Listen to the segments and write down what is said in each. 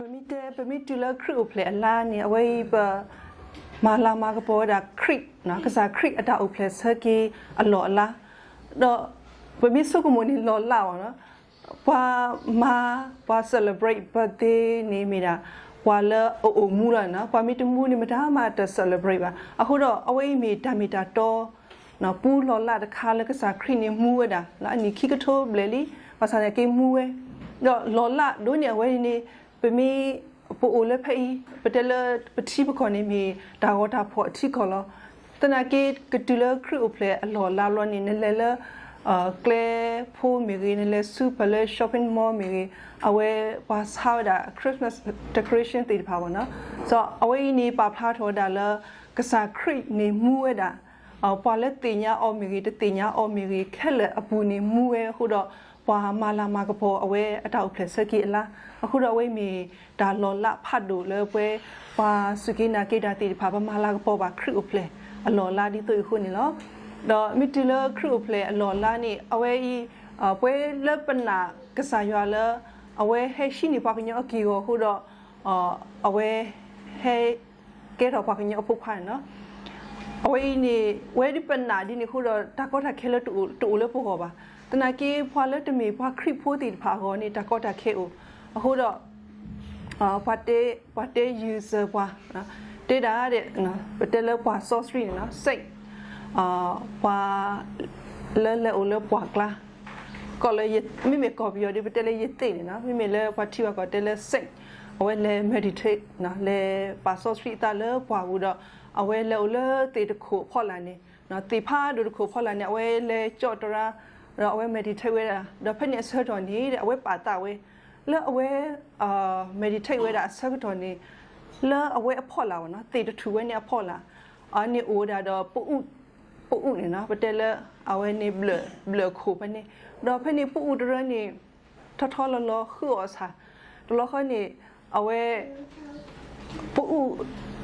ပမ့ၢ်တဲ ပမ့ၢ်တုၤလၢခရံာ်အိၣ်ဖျဲၣ်အလါန့ၣ် အဝဲအံၤပမၤလၤမၤကပီၤဝဲဒၣ်ခရံာ် ကစၢ်ခရံာ်အတၢ်အိၣ်ဖျဲၣ်ဆၢက့ၤအလီၢ်အလါ, ဒီးပမ့ၢ်ဆိကမိၣ်န့ၣ်လီၤလးဘၣ်နီၤ, ပှၤမၤ ပှၤ celebrate birthday န့ၣ်မ့ၢ်ဒၣ် ပှၤလၢအအိၣ်မူလီၤနီၤ, ပှၤမ့ၢ်တမူန့ၣ် မတၤမးတ celebrate ဘၣ်. အဃိဒီးအဝဲအံၤမ့ၢ်တၢ်မ့ၢ်တၢ်တီ ပူလီၤလးတခါလၢကစၢ်ခရံာ်န့ၣ်မူဝဲဒၣ် လၢအနံၣ်ခံကထိဘျဲၣ်လံ, ဘၣ်ဆၣ်သနာ်က့မူဝဲ, ဒီးလီၤလးဒိၣ်န့ၢ်အဝဲန့ၣ် ပမ့ၢ် ပအိၣ်လၢဖဲအံၤ ပတဲလၢပထံပကီၢ်န့ၣ်မ့ၢ်တၢ်ဂီၤတၢ်ဖီၣ်အထံကီၢ်လီၤ. သနာ်က့ကတုၤလၢခရံာ်အိၣ်ဖျဲၣ်အလီၢ်အလါဘျီန့ၣ် နလဲၤလၢ ကျဲဖိမ့ၢ်ဂ့ၤ, နလဲၤဆူဖဲလၢ shopping mall မ့ၢ်ဂ့ၤ, အဝဲပှၤဆါဝဲဒၣ် Christmas decoration သ့ၣ်တဖၣ်ဘၣ်နီၤ. ဒီးအဝဲအံၤန့ၣ် ပာ်ဖျါထီၣ်ဝဲဒၣ်လၢ ကစၢ်ခရံာ်န့ၣ်မူဝဲဒၣ် ပှၤလၢသ့ၣ်ညါအီၤမ့ၢ်ဂ့ၤ, တသ့ၣ်ညါအီၤမ့ၢ်ဂ့ၤ, ခဲလၢာ်အပူၤန့ၣ်မူဝဲအဃိဒီး ပှၤမၤလၤမၤကပီၤအဝဲအတၢ်အိၣ်ဖျဲၣ်ဆၢက့ၤအလါ. အဃိဒီးအဝဲမ့ၢ်တၢ်လီၤလးဖးဒိၣ်လၢပဝဲ ပှၤစူၢ်က့ၤနာ်က့ၤတၢ်သ့ၣ်တဖၣ် ပမၤလၤကပီၤဘၣ်ခရံာ်အိၣ်ဖျဲၣ်အလီၢ်အလါဒ်သိးအံၤအဃိန့ၣ်လီၤ. ဒီးမ့ၢ်တုၤလၢခရံာ်အိၣ်ဖျဲၣ်အလီၢ်အလါန့ၣ် အဝဲအံၤ ပဝဲလၢပနာ်ကစၢ်ယွၤလၢ အဝဲဟဲဟံးန့ၢ်ပှၤကညီအက့ၢ်အဂီၤအဃိဒီး အဝဲဟဲ ကဲထီၣ်ပှၤကညီအဖိခွါန့ၣ်လီၤ. အဝဲအံၤန့ၣ် ဝဲဒ်ပနာ်ဒ်န့ၣ်အဃိဒီး တၢ်ကီတၢ်ခဲလၢတအိၣ်လၢပဂီၢ်ဘၣ်. သနာ်က့ပှၤလၢတမ့ၢ်ပှၤခရံာ်ဖိသ့ၣ်တဖၣ်အဂီၢ်န့ၣ် တၢ်ကီတၢ်ခဲအိၣ်. အဃိဒီး ပှၤတဲ ပှၤတဲယုာ်စၢၤပှၤ တဲဒၣ် ပတဲလၢပှၤစီဆှံန့ၣ်လီၤ saint ပှၤလၢလဲၤအိၣ်လၢပှၢ်ကျါ ကီၢ်လၢ မ့မ့ၢ်ကီၢ်ပယီၤဒီး ပတဲလၢယသ့ၣ်န့ၣ်လီၤ. မ့မ့ၢ်လၢပှၤထံပှၤကီၢ်တဲလၢ saint အဝဲလဲၤ meditate လဲၤပာ်စီဆှံအသးလၢပှၢ်ပူၤဒီး အဝဲလဲၤအိၣ်လၢသ့ၣ်တခိၣ်အဖီလာ်န့ၣ် သ့ၣ်ဖးဒိၣ်တခိၣ်အဖီလာ်န့ၣ် အဝဲလဲၤကၠီၣ်တရါ ဒီးအဝဲ meditate ဝဲဒၣ် ဒီးဖဲန့ၣ်အဆၢကတီၢ်န့ၣ် အဝဲပာ်သးဝဲ လၢအဝဲ meditate ဝဲဒၣ်အဆၢကတီၢ်န့ၣ် လၢအဝဲအဖီလာ်ဘၣ်နီၤ သ့ၣ်တထူၣ်ဝဲန့ၣ်အဖီလာ် အန့ၣ်အိၣ်ဝဲဒၣ်ဒီး ပအူၣ်န့ၣ်နီၤ ပတဲလၢ အဝဲန့ၣ် ဘျၢၣ်ခိၣ်ဖဲန့ၣ် ဒီးဖဲန့ၣ်ပအူၣ်တရၢန့ၣ် ထီထီလီၤလီၤဃုအီၣ်ဆၣ် တလီၤဃီန့ၣ် အဝဲ ပအူၣ်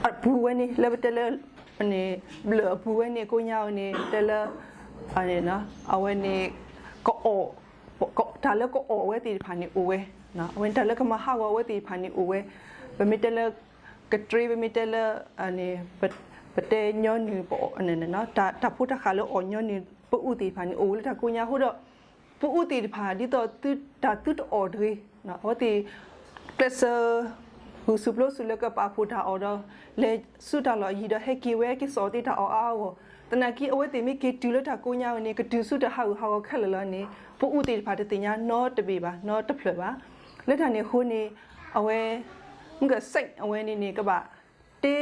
အပူၤဝဲန့ၣ် လၢပတဲလၢ ဘျၢၣ်အပူၤဝဲန့ၣ် ကိညါဝဲန့ၣ် တဲလၢ အဝဲန့ၣ် ကအီၣ် တၢ်လၢကအီၣ်အဝဲသ့ၣ်တဖၣ်န့ၣ်အိၣ်ဝဲ အဝဲတၢ်လၢကမၤဟးဂီၤအဝဲသ့ၣ်တဖၣ်န့ၣ်အိၣ်ဝဲ ပမ့ၢ်တဲလၢ ကတြ့ ပမ့ၢ်တဲလၢ ပတဲညီနုၢ် တၢ်ဖိတၢ်ဃာ်လၢအီၣ်ညီနုၢ်ပအူၣ်သ့ၣ်တဖၣ်န့ၣ် အိၣ်ဝဲလၢတၢ်ကိညါအဃိဒီး ပအူၣ်သ့ၣ်တဖၣ် ဒ်သိးတၢ်သုတအီၣ်တဂ့ၤ အဝဲသ့ၣ် ကျဲးစၢး ဂုာ်ဆူၣ်ပျိဆူၣ်လၢကပာ်ဖှိၣ်တၢ်အီၣ်ဒီး လဲၤဆူတၢ်လီၢ်အယံၤဒီး ဟဲက့ၤဝဲက့ၤစိာ်သ့တၢ်အီၣ်အါအါဂီၢ် သနာ်က့အဝဲသ့ၣ်မ့ၢ်က့ၤတုၤလၢတၢ်ကိညါဝဲန့ၣ် ကတုၤဆူတၢ်ဟးဂူာ်ဟးဂီၤခဲလၢာ်လီၤန့ၣ် ပအူၣ်သ့ၣ်တဖၣ်တသ့ၣ်ညါနီတဘ့ၣ်ဘၣ် နီတဖျၢၣ်ဘၣ်. လၢတၢ်န့ၣ်အဃိန့ၣ် အဝဲ မ့ၢ်က saint အဝဲန့ၣ်န့ၣ် ကဘၣ် တဲ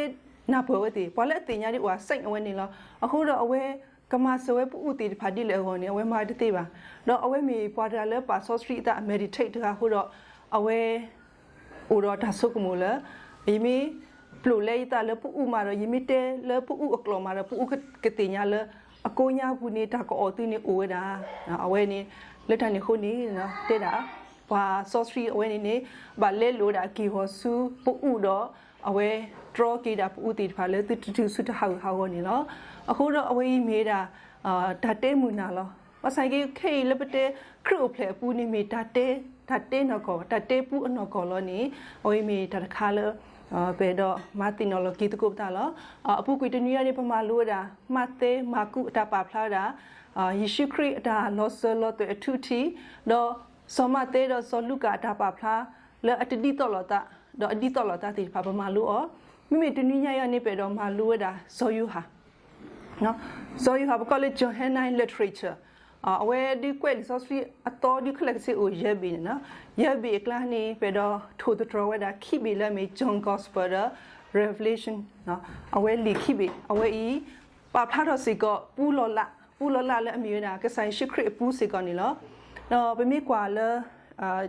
နၢ်ပၢၢ်အဝဲသ့ၣ် ပှၤလၢအသ့ၣ်ညါဒ်အိၣ် saint အဝဲန့ၣ်လီၤ. အဃိဒီးအဝဲ ကမၤစၢၤဝဲပအူၣ်သ့ၣ်တဖၣ်ဒ်လဲၣ်အဂီၢ်န့ၣ် အဝဲမၤတသ့ဘၣ်. ဒီးအဝဲမ့ၢ်ပှၤတဂၤလၢပာ်စီဆှံအသး meditate တဂၤအဃိဒီး အဝဲ အိၣ်ဒီးတၢ်ဆိကမိၣ်လၢ ယမ့ၢ်ပျိာ်လဲအသးလၢပအူၣ်မးဒီး ယမ့ၢ်တဲလၢပအူၣ်အကျိာ်မးဒီး ပအူၣ်ကသ့ၣ်ညါလၢ အကိညါပူၤန့ၣ် တၢ်ကအီၣ်သုန့ၣ်အိၣ်ဝဲဒၣ် အဝဲန့ၣ် လၢတၢ်န့ၣ်အဃိန့ၣ် တဲဒၣ် ပှၤစီဆှံအဝဲန့ၣ်န့ၣ် ဘၣ်လဲလိာ်ဝဲဒၣ်က့ၢ်ဂီၤဆူပအူၣ်ဒီး အဝဲတြီက့ၤဒၣ်ပအူၣ်သ့ၣ်တဖၣ်လၢသုတတုၤဆူတၢ်ဟးဂူာ်ဟးဂီၤန့ၣ်လီၤ. အဃိဒီးအဝဲအံၤမ့ၢ်ဝဲဒၣ် တၢ်တဲမုာ်နၢ်လီၤ. ဘၣ်ဆၣ်က့ခဲအံၤလၢပတဲ ခရံာ်အိၣ်ဖျဲၣ်အပူၤန့ၣ်မ့ၢ်တၢ်တဲ တၢ်တဲနီၢ်ကီၢ် တၢ်တဲပူအနီၢ်ကီၢ်လီၤန့ၣ် အဝဲအံၤမ့ၢ်တၢ်တခါလၢ ပအဲၣ်ဒိးမၤသ့ၣ်နီၣ်လီၤက့ၤသကိးပသးလီၤ. အပူၤကွံာ်တနွံအံၤန့ၣ် ပမၤလိဝဲဒၣ် မးသဲ မၢ်ကူးအတၢ်ပာ်ဖျါဝဲဒၣ် ယ့ၣ်ၡူးခရံာ်အတၢ်လီၤစၢၤလီၤသွဲၣ်အထူအထံး ဒီးစီၤမးသဲဒီးစီၤလူၤကၣ်အတၢ်ပာ်ဖျါ လၢအတဒ်သိးလိာ်သး ဒီးအဒ်သိးလိာ်သးသ့ၣ်တဖၣ် ပမၤလိအီၤ. မ့မ့ၢ်တနွံညါအံၤန့ၣ် ပအဲၣ်ဒိးမၤလိဝဲဒၣ်စီၤယိၤဟၣ် စီၤယိၤဟၣ် ပကိးလၢ Johannine literature အဝဲဒုးကွဲးလံာ်စီဆှံအသီဒုးခဲလၢာ်ခဲဆ့အိၣ်ယဲၢ်ဘ့ၣ်န့ၣ်လီၤ. ယဲၢ်ဘ့ၣ်အကျါန့ၣ် ပအဲၣ်ဒိးထိၣ်သတြီၤဝဲဒၣ်ခံဘ့ၣ်လၢအမ့ၢ် John Gospel ဒီး Revelation အဝဲလံာ်ခံဘ့ၣ် အဝဲအံၤ ပာ်ဖျါထီၣ်စ့ၢ်ကီး ပူလီၤလး ပူလီၤလးလၢအမ့ၢ်ဝဲဒၣ် ကစၢ်ယ့ၣ်ၡူးခရံာ်အပူစ့ၢ်ကီးန့ၣ်လီၤ. ဒီးပမ့ၢ်ကွၢ်လၢ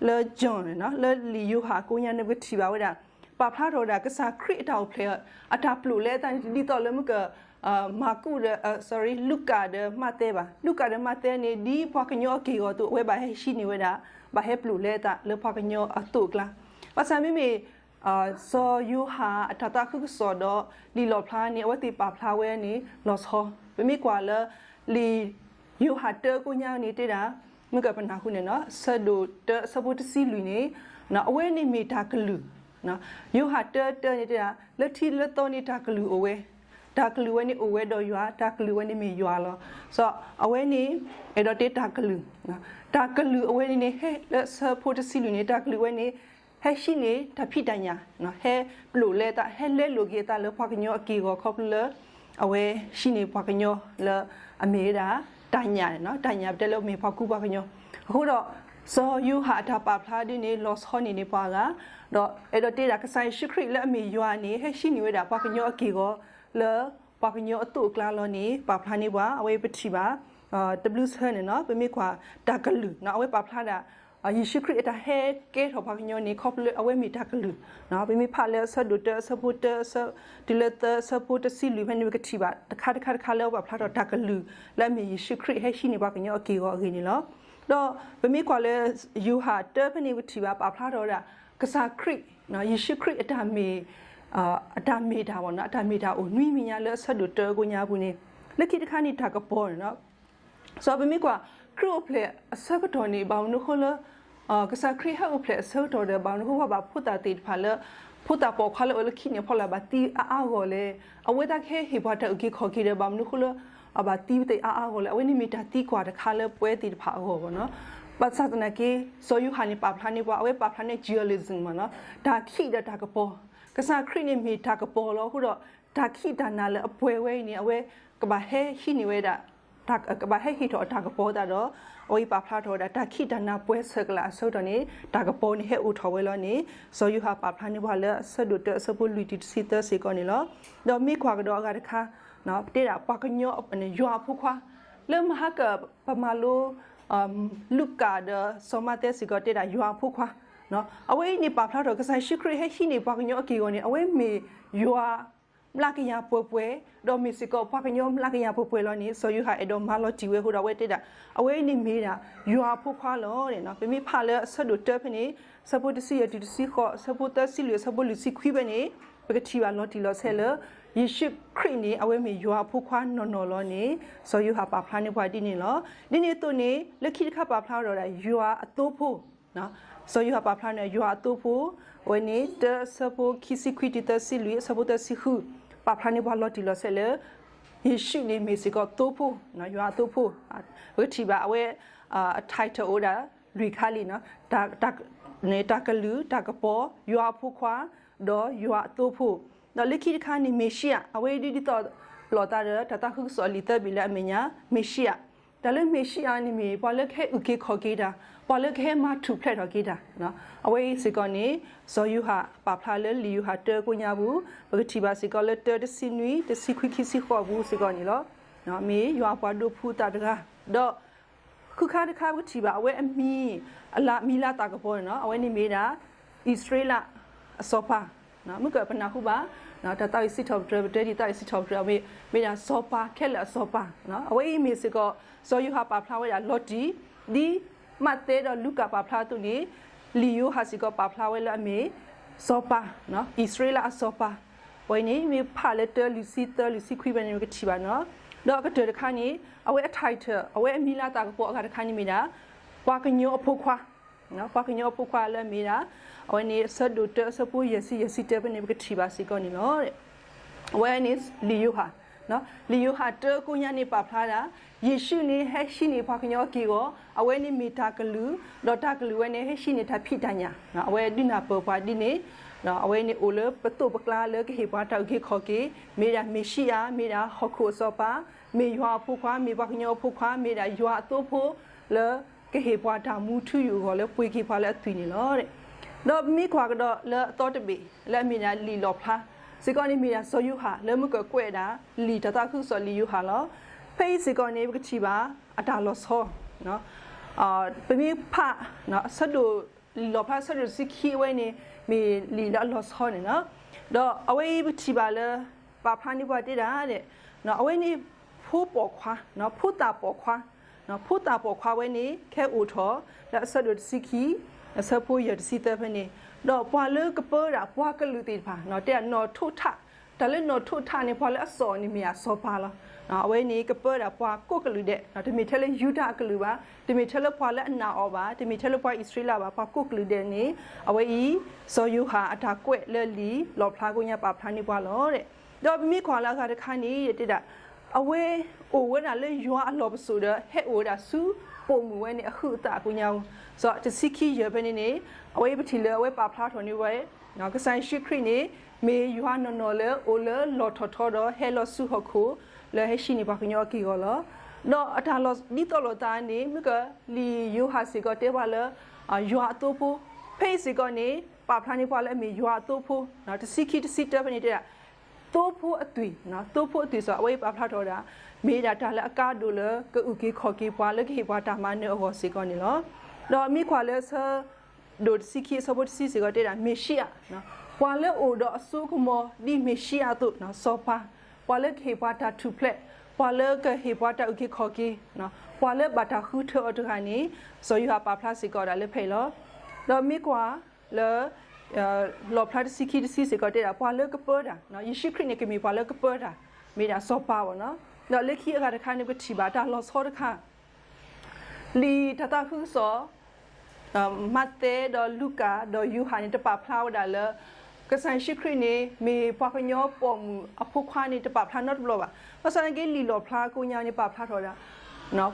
လၢ John န့ၣ်လီၤ လၢလံာ်ယိၤဟၣ်အကိးညါန့ၣ် ပကထံၣ်ဘၣ်ဝဲဒၣ် ပာ်ဖျါထီၣ်ဝဲဒၣ် ကစၢ်ခရံာ်အတၢ်အိၣ်ဖျဲၣ် အတၢ်ပျိာ်လဲအသးန့ၣ် တဒ်သိးလၢမ့ၢ်က မၢ်ကူးဒီး sorry လူၤကၣ်ဒီးမးသဲဘၣ်. လူၤကၣ်ဒီးမးသဲန့ၣ် ဒ်ပှၤကညီအက့ၢ်အဂီၤအသိး အဝဲဘၣ်ဟဲဟံးန့ၢ်ဝဲဒၣ် ဘၣ်ဟဲပျိာ်လဲအသးလၢပှၤကညီအသိးအကျါ. ဘၣ်ဆၣ်မ့မ့ၢ် စီၤယိၤဟၣ်အတၢ်သးခုကစီၣ်ဒီးလံာ်လီၣ်ဖျါန့ၣ် အဝဲသ့ၣ်ပာ်ဖျါဝဲန့ၣ် လီၤဆီ. ပမ့ၢ်ကွၢ်လၢ လံာ်ယိၤဟၣ်တၢကိးညါန့ၣ်တဲဒၣ် မ့ၢ်ကပနၢ်ဟူန့ၣ်လီၤ အဆၢဒိၣ်တၢအဆၢဖိတဆံလွံၢ်န့ၣ် အဝဲန့ၣ်မ့ၢ်တၢ်ကလုၢ်, ယိၤဟၣ်တၢတၢန့ၣ်တဲဒၣ် လၢထံလၢသီန့ၣ်တၢ်ကလုၢ်အိၣ်ဝဲ, တၢ်ကလုၢ်ဝဲန့ၣ်အိၣ်ဝဲဒီးယွၤ, တၢ်ကလုၢ်ဝဲန့ၣ်မ့ၢ်ယွၤလီၤ. အဝဲန့ၣ် အဲၣ်ဒိးတဲတၢ်ကလုၢ်, တၢ်ကလုၢ်အဝဲန့ၣ်န့ၣ် ဟဲလၢဆၢဖိတဆံလွံၢ်န့ၣ် တၢ်ကလုၢ်ဝဲန့ၣ် ဟဲဟံးန့ၢ်တၢ်ဖံးတၢ်ညၣ်, ဟဲပျိာ်လဲသး, ဟဲလဲလိာ်က့ၤအသးလၢပှၤကညီအက့ၢ်အဂီၤခီဖျိလၢ အဝဲဟံးန့ၢ်ပှၤကညီလၢအမ့ၢ်ဝဲဒၣ် တၢ်ညၣ်န့ၣ်, တၢ်ညၣ်ပတဲလၢအမ့ၢ်ပှၤကူပှၤကညီ. အဃိဒီး စီၤယိၤဟၣ်အတၢ်ပာ်ဖျါဒ်န့ၣ် လီၤဆီန့ၢ်န့ၢ်ပှၤအဂၤ, ဒီးအဲၣ်ဒိးတဲဒၣ်ကစၢ်ယ့ၣ်ၡူးခရံာ်လၢအမ့ၢ်ယွၤန့ၣ် ဟဲဟံးန့ၢ်ဝဲဒၣ်ပှၤကညီအက့ၢ်အဂီၤ လၢပှၤကညီအသိးအကျါလီၤန့ၣ် ပာ်ဖျါန့ၢ်ပှၤ, အဝဲပထံၣ်ဘၣ် တဘျုးဆၢန့ၣ် ပမ့ၢ်ကွၢ်တၢ်ကလုၢ် အဝဲပာ်ဖျါဒၣ် ယ့ၣ်ၡူးခရံာ်အတၢ်ဟဲကဲထီၣ်ပှၤကညီန့ၣ် ခီဖျိလၢအဝဲမ့ၢ်တၢ်ကလုၢ်, ပမ့ၢ်ဖးလၢအဆၢဒိၣ်တၢ အဆၢဖိတၢ တုၤလၢသၢ အဆၢဖိတဆံလွံၢ်ဖဲန့ၣ် ပကထံၣ်ဘၣ်တခါတခါတခါလၢပာ်ဖျါထီၣ်တၢ်ကလုၢ် လၢအမ့ၢ်ယ့ၣ်ၡူးခရံာ်ဟဲဟံးန့ၢ်ပှၤကညီအက့ၢ်အဂီၤအဂ့ၢ်န့ၣ်လီၤ. ဒီးပမ့ၢ်ကွၢ်လၢယိၤဟၣ်တၢဖဲန့ၣ် ပထံၣ်ဘၣ်ပာ်ဖျါထီၣ်ဝဲဒၣ် ကစၢ်ခရံာ် ယ့ၣ်ၡူးခရံာ်အတၢ်မ့ၢ် အတၢ်မ့ၢ်တၢ်ဘၣ်န့ၣ် အတၢ်မ့ၢ်တၢ်အိၣ်နွံမံၤညါလၢအဆၢဒိၣ်တၢအကိးညါပူၤန့ၣ် လၢခံတခါန့ၣ်တၢ်ကပီၤန့ၣ် စီၤပမ့ၢ်ကွၢ် ခရံာ်အိၣ်ဖျဲၣ်အဆၢကတီၢ်န့ၣ် ဘၣ်မနုၤအဃိလၢ ကစၢ်ခရံာ်ဟဲအိၣ်ဖျဲၣ်အဆၢကတီၢ်ဒီး ဘၣ်မနုၤအဃိပှၤဘၣ်ဖိသၣ်သ့ၣ်တဖၣ်လၢ ဖိသၣ်ပိာ်ခွါလၢအအိၣ်လၢခံန့ၣ်အဖီလာ် ဘၣ်သံအါအါဂီၢ်လဲၣ်, အဝဲသ့ၣ်ကဟဲဟ့ၣ်ပှၤတၢ်အုၣ်က့ၤခီၣ်က့ၤဒီး ဘၣ်မနုၤအဃိလၢ အဘၣ်သံဝဲသ့ၣ်အါအါဂီၢ်လဲၣ်, အဝဲန့ၣ်မ့ၢ်တၢ်သံကွၢ်တခါလၢပဝဲသ့ၣ်တဖၣ်အဂီၢ်ဘၣ်န့ၣ်. ဘၣ်ဆၣ်သနာ်က့ စီၤယိၤဟၣ်န့ၣ်ပာ်ဖျါန့ၢ်ပှၤ အဝဲပာ်ဖျါန့ၢ် dualism ဘၣ်န့ၣ် တၢ်ခံးဒီးတၢ်ကပီၤ, ကစၢ်ခရံာ်န့ၣ်မ့ၢ်တၢ်ကပီၤလီၤ. အဃိဒီး တၢ်ခံးတၢ်နၤလၢအပှဲၤဝဲအံၤန့ၣ် အဝဲကဘၣ်ဟဲဟံးန့ၢ်ဝဲဒၣ် ကဘၣ်ဟဲဟ့ၣ်ထီၣ်အတၢ်ကပီၤသတးဒီး အဝဲပာ်ဖျါထီၣ်ဝဲဒၣ် တၢ်ခံးတၢ်နၤပှဲၤဆၢကလးအဆၢကတီၢ်န့ၣ် တၢ်ကပီၤန့ၣ်ဟဲအိၣ်ထီၣ်ဝဲလီၤန့ၣ် စီၤယိၤဟၣ်ပာ်ဖျါန့ၢ်ပှၤလၢအဆၢဒိၣ်တၢအဆၢဖိလွံၢ်တုၤတဆံသၢစ့ၢ်ကီးန့ၣ်လီၤ. ဒီးမ့ၢ်ကွၢ်ကဒီးအဂၤတခါ တဲဒၣ်ပှၤကညီ ယွၤအဖိခွါ လၢမဟါက ပမၤလိ လူၤကၣ်ဒီးစီၤမးသဲစ့ၢ်ကီးတဲဒၣ်ယွၤအဖိခွါ, အဝဲအံၤန့ၣ်ပာ်ဖျါထီၣ် ကစၢ်ယ့ၣ်ၡူးခရံာ်ဟဲဟံးန့ၢ်ပှၤကညီအက့ၢ်အဂီၤန့ၣ် အဝဲမ့ၢ်ယွၤမျးကယၤပှဲၤပှဲၤ, ဒီးမ့ၢ်စ့ၢ်ကီးပှၤကညီမျးကယၤပှဲၤပှဲၤလီၤန့ၣ် စီၤယိၤဟၣ်အဲၣ်ဒိးမၤလီၤတံၢ်ဝဲအဃိဒီး အဝဲတဲဒၣ် အဝဲအံၤန့ၣ်မ့ၢ်ဒၣ် ယွၤအဖိခွါလီၤန့ၣ်. ပမ့ၢ်ဖးလၢအဆၢဒိၣ်တၢဖဲန့ၣ် ဆၢဖိတဆံယဲၢ်တုၤတဆံဃိး, ဆၢဖိသၢဆံလွံၢ်, ဆၢဖိလွံၢ်ဆံခွံဖဲန့ၣ် ပကထံၣ်ဘၣ်လီၤတံၢ်လီၤဆဲးလၢ ယ့ၣ်ၡူးခရံာ်န့ၣ် အဝဲမ့ၢ်ယွၤအဖိခွါနီၢ်နီၢ်လီၤန့ၣ် စီၤယိၤဟၣ်ပာ်ဖျါန့ၢ်ပှၤဒ်န့ၣ်လီၤ. ဒ်န့ၣ်အသိးန့ၣ် လၢခံတခါပာ်ဖျါထီၣ်ဒၣ် ယွၤအသိဖိ, စီၤယိၤဟၣ်ပာ်ဖျါန့ၣ် ယွၤအသိဖိ, အဝဲန့ၣ် တၢ အဆၢဖိခံဆံခွံတုၤသၢဆံလွံၢ်, အဆၢဖိသၢဆံဃု, ပာ်ဖျါန့ၢ်ပှၤလီၤတံၢ်လီၤဆဲးလၢ ယ့ၣ်ၡူးန့ၣ်မ့ၢ်စ့ၢ်ကီးသိဖိ, ယွၤအသိဖိ, ပကထံၣ်ဘၣ်အဝဲ အ title အိၣ်ဒၣ် လွံၢ်ခါလံ, တၢ်ကလုၢ်, တၢ်ကပီၤ, ယွၤအဖိခွါ, ဒီးယွၤအသိဖိ, ဒီးလၢခံတခါန့ၣ် မ့ၤၡံအၤ, အဝဲဒ်သိးလိာ်သးဒီး တၢ်သးခုကစီၣ်လံာ်သၢဘ့ၣ်လၢအမဲာ်ညါ မ့ၤၡံအၤ, တၢ်လၢမ့ၤၡံအၤန့ၣ်မ့ၢ် ပှၤလၢကဟဲအုၣ်က့ၤခီၣ်က့ၤတၢ်, ပှၤလၢကဟဲမၤထူၣ်ဖျဲးထီၣ်က့ၤတၢ်, အဝဲအံၤစ့ၢ်ကီးန့ၣ် စီၤယိၤဟၣ်ပာ်ဖျါလၢလံာ်ယိၤဟၣ်တၢကိးညါပူၤ, ပကထံၣ်ဘၣ်စ့ၢ်ကီးလၢတၢတဆံနွံ, တဆံခွံ, ခံဆံဃိးပူၤစ့ၢ်ကီးန့ၣ်လီၤ. မ့ၢ်ယွၤအပှၤဒိးဖှူသးတဂၤ, ဒီး ဃုခါတခါပကထံၣ်ဘၣ် အဝဲအမံၤ အလၢမံၤလၢတၢ်ကပီၤန့ၣ် အဝဲန့ၣ်မ့ၢ်ဒၣ် အံၣ်စရ့လးအစီၤပၤ, မ့ၢ်ကပနၢ်ဟူဘၣ် တၢ်သးဝံၣ်စံးထီၣ်ပတြၢၤ ပတဲဒ်သးဝံၣ်စံးထီၣ်ပတြၢၤ မ့ၢ်ဒၣ်စီၤပၤခဲလၢာ်အစီၤပၤ, အဝဲအံၤမ့ၢ်စ့ၢ်ကီး စီၤယိၤဟၣ်ပာ်ဖျါဝဲဒၣ်လီၤတံၢ်, ဒ်မးသဲဒီးလူၤကၣ်ပာ်ဖျါအသိးန့ၣ် လံာ်ယိၤဟၣ်စ့ၢ်ကီးပာ်ဖျါဝဲလၢအမ့ၢ် စီၤပၤ, အံၣ်စရ့လးအစီၤပၤ, အဝဲန့ၣ်မ့ၢ်ဖးလၢတၢ လွံၢ်ဆံသၢ လွံၢ်ဆံခွံဖဲန့ၣ် ပကထံၣ်ဘၣ်န့ၣ်လီၤ. ဒီးအကတၢၢ်တခါန့ၣ် အဝဲအ title အဝဲအမံၤလၢတၢ်ကပီၤအဂၤတခါန့ၣ်မ့ၢ်ဒၣ် ပှၤကညီအဖိခွါ, ပှၤကညီအဖိခွါလၢအမ့ၢ်ဒၣ် အဝဲန့ၣ်အဆၢဒိၣ်တၢ အဆၢဖိယဲၢ်ဆံ ယဲၢ်ဆံတၢဖဲန့ၣ် ပကထံၣ်ဘၣ်စ့ၢ်ကီးန့ၣ်လီၤ. အဝဲန့ၣ်လံာ်ယိၤဟၣ်, လံာ်ယိၤဟၣ်တၢကိးညါန့ၣ်ပာ်ဖျါဒၣ် ယ့ၣ်ၡူးန့ၣ်ဟဲဟံးန့ၢ်ပှၤကညီအက့ၢ်အဂီၤ, အဝဲန့ၣ်မ့ၢ်တၢ်ကလုၢ်, ဒီးတၢ်ကလုၢ်ဝဲန့ၣ် ဟဲဟံးန့ၢ်တၢ်ဖံးတၢ်ညၣ်, အဝဲဒုးနၢ်ပၢၢ်ပှၤဒ်န့ၣ်, အဝဲန့ၣ်အိၣ်လၢပသိးပကျါလၢကဟ့ၣ်ပှၤတၢ်အုၣ်က့ၤခီၣ်က့ၤ, မ့ၢ်ဒၣ်မ့ၤၡံအၤ, မ့ၢ်ဒၣ်ဟီၣ်ခိၣ်အစီၤပၤ, မ့ၢ်ယွၤအဖိခွါ, မ့ၢ်ပှၤကညီအဖိခွါ, မ့ၢ်ဒၣ်ယွၤအသိဖိလၢ ကဟ့ၣ်ပှၤတၢ်မူထူယိာ်အဂီၢ်လၢပှ့ၤက့ၤပှၤလၢအသွံၣ်န့ၣ်လီၤ. ဒီးပမ့ၢ်ကွၢ်ကဒီးလၢအသီတဘ့ၣ် လၢအမ့ၢ်ဒၣ်လံာ်လီၣ်ဖျါ, စ့ၢ်ကီးန့ၣ်မ့ၢ်ဒၣ် စီၤယိၤဟၣ် လၢမ့ၢ်ကကွဲးဒၣ် လံာ်တၢ်သးခုကစီၣ်လံာ်ယိၤဟၣ်လီၤ. ဖဲအံၤစ့ၢ်ကီးန့ၣ် ပကထံၣ်ဘၣ် အတၢ်လီၤဆီ, ပမ့ၢ်ဖး အဆၢဒိၣ် လံာ်လီၣ်ဖျါအဆၢဒိၣ်တဆံခံအဝဲန့ၣ် မ့ၢ်လံာ်လၢအလီၤဆီန့ၣ်လီၤ. ဒီးအဝဲအံၤပထံၣ်ဘၣ်လၢ ပာ်ဖျါန့ၢ်ပှၤတဲဒၣ် အဝဲန့ၣ် ဖိပိာ်ခွါ, ဖိသၣ်ပိာ်ခွါ, ဖိသၣ်ပိာ်ခွါဝဲန့ၣ် ကဟဲအိၣ်ထီၣ် လၢအဆၢဒိၣ်တဆံခံ အဆၢဖိယဲၢ်တဆံသၢဖဲန့ၣ်, ဒီးပှၤလၢကပၢဒၣ်ပှၤကလုာ်သ့ၣ်တဖၣ် တဲဒၣ်နီၣ်ထိးထး, တၢ်လၢနီၣ်ထိးထးန့ၣ် ပှၤလၢအစိာ်န့ၣ်မ့ၢ်အစီၤပၤလီၤ. အဝဲန့ၣ်ကပၢဒၣ်ပှၤကိးကလုာ်ဒဲး, တမ့ၢ်ထဲလၢယူဒၤအကလုာ်ဘၣ်, တမ့ၢ်ထဲလၢပှၤလၢအနာ်အီၤဘၣ်, တမ့ၢ်ထဲလၢပှၤအံၣ်စရ့လးဘၣ်, ပှၤကိးကလုာ်ဒဲးန့ၣ် အဝဲအံၤ စီၤယိၤဟၣ်အတၢ်ကွဲးလၢလံာ်လီၣ်ဖျါကိညါပာ်ဖျါန့ၢ်ပှၤလီၤ. ဒီးပမ့ၢ်ကွၢ်လၢအဂၤတခါန့ၣ် တဲဒၣ် အဝဲအိၣ်ဝဲဒၣ်လၢယွၤအလီၢ်ပစိာ်ဒီး ဟဲအိၣ်ဝဲဒၣ်ဆူပိာ်မုၣ်ဝဲန့ၣ်အဟုးအသးအကိညါ, စီၤတဆံခံယဲၢ်ဖဲန့ၣ်န့ၣ် အဝဲအံၤပထံၣ်လၢအဝဲပာ်ဖျါထီၣ်န့ၢ်ဝဲ ကစၢ်ယ့ၣ်ၡူးခရံာ်န့ၣ် မ့ၢ်ယွၤနီၢ်နီၢ်လၢအိၣ်လၢလီၢ်ထီၣ်ထီဒီး ဟဲလီၤဆူဟီၣ်ခိၣ်လၢဟဲဟံးန့ၢ်ပှၤကညီအက့ၢ်အဂီၤလီၤ. ဒီးအတၢ်လီၤဒ်သိးလိာ်သးန့ၣ် မ့ၢ်ကလံာ်ယိၤဟၣ်စ့ၢ်ကီးတဲပှၤလၢ ယွၤအသိဖိ, ဖဲအံၤစ့ၢ်ကီးန့ၣ် ပာ်ဖျါန့ၢ်ပှၤလၢအမ့ၢ်ယွၤအသိဖိ, တဆံခံတဆံတၢဖဲန့ၣ်တဲဒၣ် သိဖိအသွံၣ်, သိဖိအသွံၣ်စီၤ အဝဲအံၤပာ်ဖျါထီၣ်ဝဲဒၣ် မ့ၢ်ဒၣ်တၢ်လၢအကါဒိၣ်လၢ ကအုၣ်က့ၤခီၣ်က့ၤပှၤလၢကဟ့ၣ်ပှၤတၢ်မၤနၢၤအဂီၢ်စ့ၢ်ကီးန့ၣ်လီၤ. ဒီးမ့ၢ်ကွၢ်လၢဆၢဒိၣ်တဆံခံအဆၢဖိတဆံစ့ၢ်ကီးတဲဒၣ် မ့ၤၡံအၤ, ပှၤလၢအိၣ်ဒီးအစိကမီၤဒ်မ့ၤၡံအၤအသိး စီၤပၤ, ပှၤလၢကဟ့ၣ်ပှၤတၢ်ထူၣ်ဖျဲး, ပှၤလၢကဟ့ၣ်ပှၤတၢ်အုၣ်က့ၤခီၣ်က့ၤ, ပှၤလၢဘၣ်တၢ်ဃုထၢအီၤတဂၤန့ၣ် စီၤယိၤဟၣ်ပာ်ဖျါစ့ၢ်ကီးဒၣ်လၢဖဲအံၤလီၤ. ဒီးမ့ၢ်ကွၢ်လၢ လီၣ်ဖျါတဆံခံတဆံစ့ၢ်ကီးတဲဒၣ် ပှၤလၢကပၢတၢ်, ယ့ၣ်ၡူးခရံာ်န့ၣ်ကမ့ၢ်ပှၤလၢကပၢတၢ်, မ့ၢ်ဒၣ်စီၤပၤဘၣ်နီၤ. ဒီးလၢခံအဂၤတခါန့ၣ် ပထံၣ်ဘၣ်တၢ်လီၤဆီတခါ လံာ်တၢ်သးခုကစီၣ် မးသဲဒီးလူၤကၣ်ဒီးယိၤဟၣ်န့ၣ် တပာ်ဖျါဝဲဒၣ်လၢ ကစၢ်ယ့ၣ်ၡူးခရံာ်န့ၣ် မ့ၢ်ပှၤကညီပိာ်မုၣ်အဖိခွါန့ၣ် တပာ်ဖျါနီတဘျီဘၣ်. ဘၣ်ဆၣ်သနာ်က့ လံာ်လီၣ်ဖျါကိညါန့ၣ် ပာ်ဖျါထီၣ်ဝဲဒၣ်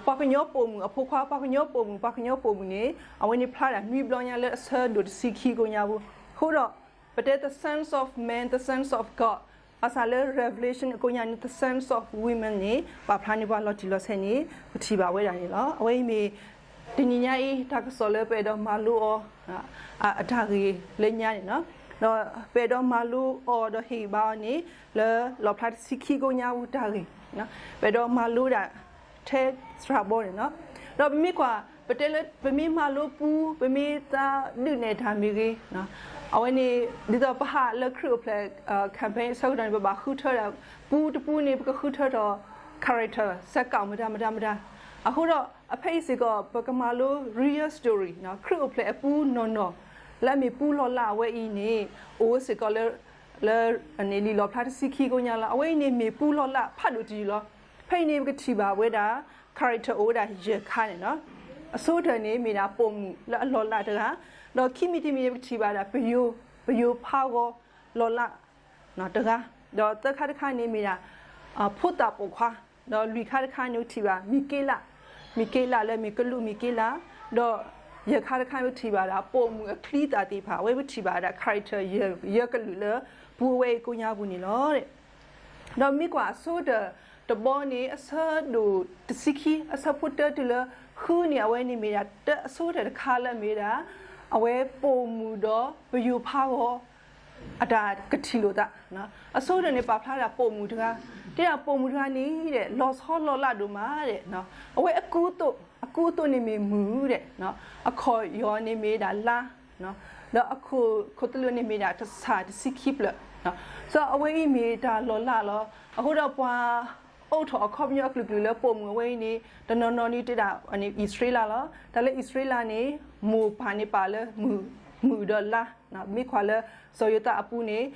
ပှၤကညီပိာ်မုၣ်အဖိခွါ, ပှၤကညီပိာ်မုၣ်, ပှၤကညီပိာ်မုၣ်န့ၣ် အဝဲန့ၣ်ဖျါဒၣ်နွံဘျီညါလၢအဆၢဒိၣ်တဆံခံကိညါပူၤ. အဃိဒီး ပတဲ the sons of men, the sons of God, ဘၣ်ဆၣ်လၢ Revelation အကိညါန့ၣ် the sons of women န့ၣ် ပာ်ဖျါန့ၢ်ပှၤလီၤတံၢ်လီၤဆဲးန့ၣ် ပထံၣ်ဘၣ်ဝဲဒၣ်န့ၣ်လီၤ. အဝဲအံၤမ့ၢ် တနံၤညါအံၤ တၢ်ကစီၣ်လၢပအဲၣ်ဒိးမၤလိအီၤ အတၢ်ဂ့ၢ်လၢညါန့ၣ်လီၤ. ဒီးပအဲၣ်ဒိးမၤလိအီၤဒီးဟ့ၣ်ဂံၢ်ဘါအီၤန့ၣ် လၢလီၣ်ဖျါတဆံခံကိညါပူၤတၢ်ဂ့ၢ်, ပအဲၣ်ဒိးမၤလိဒၣ်ထဲစှၤဘီန့ၣ်လီၤ. ဒီးပမ့ၢ်ကွၢ် ပတဲလၢပမ့ၢ်မၤလိပူ ပမ့ၢ်သးဒုးနဲၣ်တၢ်မ့ၢ်ဂ့ၤ, အဝဲန့ၣ် ဒ်သိးပဟးလၢခရံာ်အိၣ်ဖျဲၣ် campaign အဆၢကတီၢ်န့ၣ် ပဘၣ်ဃုထၢဒၣ် ပူတပူန့ၣ် ပကဃုထၢထီၣ် character စဲးကးမတၤမတၤမတၤ. အဃိဒီး အဖဲအံၤစ့ၢ်ကီး ပကမၤလိ real story ခရံာ်အိၣ်ဖျဲၣ်အပူနီၢ်နီၢ် လၢအမ့ၢ်ပူလီၢ်လၢ်အဝဲအံၤန့ၣ် အိၣ်စ့ၢ်ကီးလၢ လၢ လံာ်လီၣ်ဖျါတဆံခံကိညါလီၤ. အဝဲအံၤန့ၣ်မ့ၢ်ပူလီၢ်လၢ်ဖးဒိၣ်တယုၢ်လီၤ. ဖဲအံၤန့ၣ် ပကထံၣ်ဘၣ်ဝဲဒၣ် character အိၣ်ဝဲဒၣ်ယဲၢ်ခါန့ၣ်လီၤ. အဆိကတၢၢ်န့ၣ် မ့ၢ်ဒၣ်ပိာ်မုၣ်လၢအလီၢ်လၢ်တဂၤ, ဒီးခံမံၤတမံၤန့ၣ် ပကထံၣ်ဘၣ်ဒၣ် ပယိၤ, ပယိၤဖးဂီၤလီၢ်လၢ်တဂၤ, ဒီးသၢခါတခါန့ၣ်မ့ၢ်ဒၣ် ဖိသၣ်ပိာ်ခွါ, ဒီးလွံၢ်ခါတခါန့ၣ် ပထံၣ်ဘၣ် မံၤက့လး, မံၤက့လးလၢမ့ၢ်ကလူးမံၤက့လး, ဒီးယဲၢ်ခါတခါန့ၣ် ပထံၣ်ဘၣ်ဒၣ် ပိာ်မုၣ်အချံသၣ်သ့ၣ်တဖၣ်, အဝဲပထံၣ်ဘၣ်ဒၣ် character ယဲၢ်ကလုာ်လၢ ပူအဝဲအံၤကိညါပူၤန့ၣ်လီၤ. ဒီးမ့ၢ်ကွၢ်အဆိကတၢၢ်တဘီန့ၣ် အဆၢဒိၣ်တဆံခံ အဆၢဖိတၢတုၤလၢဃုန့ၣ် အဝဲန့ၣ်မ့ၢ်ဒၣ် တၢ်အဆိကတၢၢ်တခါလၢအမ့ၢ်ဒၣ် အဝဲပိာ်မုၣ်ဒီးပယိၤဖးဂီၤ အတၢ်ကထံၣ်လိာ်သး, အဆိကတၢၢ်န့ၣ် ပာ်ဖျါဒၣ်ပိာ်မုၣ်တဂၤ, တဲဒၣ်ပိာ်မုၣ်တဂၤန့ၣ်ဒီး လီၤဆီလီၤလးဒိၣ်မးဒီး အဝဲအကူအသိး, အကူအသိးန့ၣ်မ့ၢ်မုၢ်ဒီး အခီၣ်ယီၤန့ၣ်မ့ၢ်ဒၣ်လါ, ဒီးအခိၣ်သလုးန့ၣ်မ့ၢ်ဒၣ်တဆၣ်တဆံခံဖျၢၣ်, စီၤအဝဲအံၤမ့ၢ်တၢ်လီၤလးလီၤ. အဃိဒီးပှၤအိးထီၣ်အခီပညီအကလုာ်ကလုာ်လၢပိာ်မုၣ်အဝဲအံၤန့ၣ် တနီၤနီၤန့ၣ်တဲဒၣ် အံၣ်စရ့လးလီၤ. တၢ်လၢအံၣ်စရ့လးန့ၣ် မိၢ်ပၢ်န့ၣ်ပာ်လၢ မုၢ်ဒီးလါ, မ့ၢ်ကွၢ်လၢ စီၤယိၤသးအပူၤန့ၣ်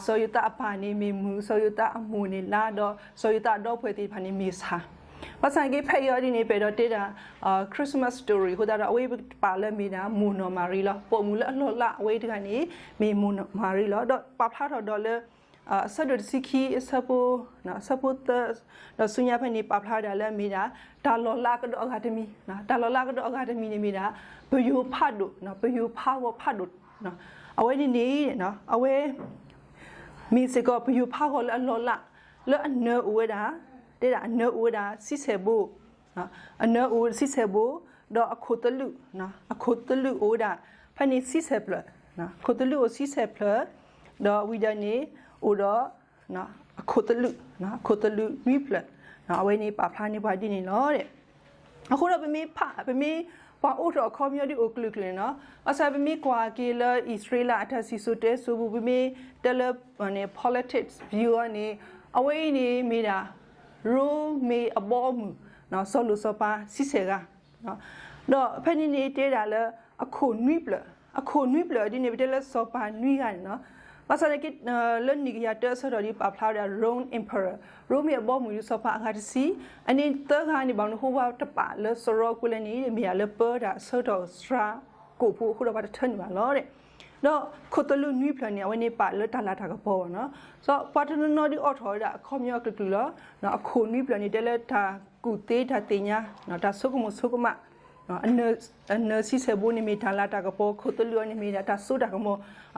စီၤယိၤသးအပၢ်န့ၣ်မ့ၢ်မုၢ်, စီၤယိၤသးအမိၢ်န့ၣ်လါ, ဒီးစီၤယိၤသးအဒီပုၢ်ဝဲၢ်သ့ၣ်တဖၣ်န့ၣ်မ့ၢ်ဆၣ်. ဘၣ်ဆၣ်က့ဖဲအံၤအီၤဒ်န့ၣ် ပအဲၣ်ဒိးတဲဒၣ် Christmas story အဃိသတးဒီး အဝဲပာ်လၢမ့ၢ်ဒၣ် မိၢ်နီၢ်မၤရံလီၤ. ပိာ်မုၣ်လၢအလီၤလးအဝဲတဂၤန့ၣ် မ့ၢ်မိၢ်နီၢ်မၤရံလီၤ. ဒီးပာ်ဖျါထီၣ်ဒီးလၢ အဆၢဒိၣ်တဆံခံ အဆၢဖိ အဆၢဖိသၢ ဒီးဆူညါဖဲန့ၣ် ပာ်ဖျါဒၣ်လၢအမ့ၢ်ဒၣ် တၢ်လီၤလးကဒီးအဂၤတမံၤ, တၢ်လီၤလးကဒီးအဂၤတမံၤန့ၣ်မ့ၢ်ဒၣ် ပယိၤဖးဒိၣ်, ပယိၤဖးဂီၤဖးဒိၣ်, အဝဲန့ၣ်န့ၣ် အဝဲ မ့ၢ်စ့ၢ်ကီးပယိၤဖးဂီၤလၢအလီၤလး လၢအနၢအိၣ်ဝဲဒၣ်, တဲဒၣ်အနၢအိၣ်ဝဲဒၣ်ဆံဆဲၣ်ဘိ, အနၢအိၣ်ဆံဆဲၣ်ဘိ, ဒီးအခိၣ်သလုး, အခိၣ်သလုးအိၣ်ဝဲဒၣ် ဖဲန့ၣ်ဆံဆဲၣ်ဖျၢၣ်, အခိၣ်သလုးအိၣ်ဆံဆဲၣ်ဖျၢၣ်, ဒီးဝံၤဒီးန့ၣ် အိၣ်ဒီး အခိၣ်သလုး, အခိၣ်သလုးနွံဖျၢၣ်, အဝဲန့ၣ်ပာ်ဖျါန့ၢ်ပှၤဒ်န့ၣ်လီၤ. အဃိဒီးပမ့ၢ်ဖး, ပမ့ၢ်ပှၤအိးထီၣ်အခီပညီဒ်အိၣ်ကလုာ်ကလုာ်န့ၣ်လီၤ. ဘၣ်ဆၣ်ပမ့ၢ်ကွၢ်က့ၤလၢအံၣ်စရ့လးအတၢ်စံၣ်စိၤတဲစိၤပူၤ ပမ့ၢ်တဲလၢ politics view အီၤန့ၣ် အဝဲအံၤန့ၣ်မ့ၢ်ဒၣ် ရိမ့ၤအဘီအမုၢ် စီၤလိၤစီၤပၤဆံဆဲၣ်ဂၤ ဒီးဖဲန့ၣ်န့ၣ်တဲဒၣ်လၢ အခိၣ်နွံဖျၢၣ်, အခိၣ်နွံဖျၢၣ်ဒ်န့ၣ် ပတဲလၢစီၤပၤနွံဂၤန့ၣ်လီၤ. ဘၣ်ဆၣ်သနာ်က့ လၢနံၣ်ကယၤတၢအဆၢကတီၢ်ဒ်ပာ်ဖျါဝဲဒၣ် Rome Emperor, ရိမ့ၤအဘီအမုၢ်ဒ်စီၤပၤအဂၤတဆံ, အန့ၣ်သၢဂၤန့ၣ် ဘၣ်မနုၤအဃိဝဲတပာ်လၢစရီကွဲလဲၣ်န့ၣ် မ့ၢ်ဒၣ်လၢပၢတၢ်ဆၢကတီၢ်စှၤကိာ်ဖိအဃိဒီးပှၤတထၢနုာ်ဘၣ်လီၤ. ဒီးခိၣ်သလုးနွံဖျၢၣ်န့ၣ် အဝဲန့ၣ်ပာ်လၢတၢ်လၤတၢ်ကပီၤဘၣ်နီၤ. ဒီးပှၤတနီၤနီၤဒုးအိးထီၣ်ဝဲဒၣ်အခီပညီအကလုာ်ကလုာ်လီၤ. အခိၣ်နွံဖျၢၣ်န့ၣ် တဲလၢတၢ်ကူၣ်သ့တၢ်သ့ၣ်ညါ, တၢ်ဆိကမိၣ်ဆိကမး, အနၢၤဆံဆဲၣ်ဘိန့ၣ်မ့ၢ်တၢ်လၤတၢ်ကပီၤ, ခိၣ်သလုးအီၤန့ၣ်မ့ၢ်ဒၣ်တၢ်စိတၢ်ကမီၤ,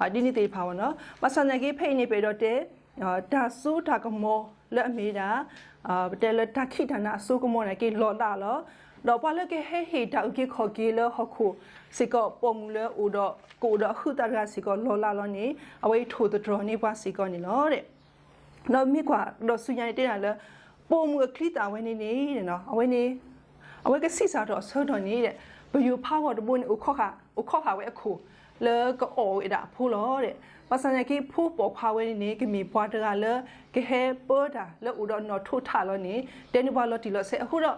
ဒ်န့ၣ်သ့ၣ်တဖၣ်ဘၣ်နီၤ. ဘၣ်ဆၣ်သနာ်က့ဖဲအံၤန့ၣ် ပအဲၣ်ဒိးတဲ တၢ်စိတၢ်ကမီၤလၢအမ့ၢ်ဒၣ် ပတဲလၢတၢ်ခံးတၢ်နၤအစိကမီၤန့ၣ်က့လီၤလးလီၤ. ဒီးပှၤလၢကဟဲဟ့ၣ်တၢ်အုၣ်က့ၤခီၣ်က့ၤလၢဟီၣ်ခိၣ်စ့ၢ်ကီး ပိာ်မုၣ်လၢအိၣ်ဒီး ကအိၣ်ဒီးအဟုးသးတဂၤစ့ၢ်ကီးလီၤလးလီၤန့ၣ် အဝဲအံၤထိၣ်သတြီၤန့ၢ်ပှၤစ့ၢ်ကီးန့ၣ်လီၤ. ဒီးမ့ၢ်ကွၢ်ဒီးဆူညါန့ၣ်တဲဒၣ်လၢ ပိာ်မုၣ်အချံသၣ်ဝဲန့ၣ်န့ၣ် အဝဲန့ၣ် အဝဲကဆံးစၢ်ထီၣ်အဆၢကတီၢ်န့ၣ် ပယိၤဖးဂီၤတဘိန့ၣ် အိၣ်ခီၣ်ဃာ်ဝဲအခိၣ် လၢကအီၣ်ဝဲဒၣ်အဖိလီၤ. ဘၣ်ဆၣ်သနာ်က့ ဖိပိာ်ခွါဝဲန့ၣ်န့ၣ် ကမ့ၢ်ပှၤတဂၤလၢ ကဟဲပၢတၢ်လၢအိၣ်ဒီးနီၣ်ထိၣ်ထးလီၤန့ၣ် တဲန့ၢ်ပှၤလီၤတံၢ်လီၤဆဲးအဃိဒီး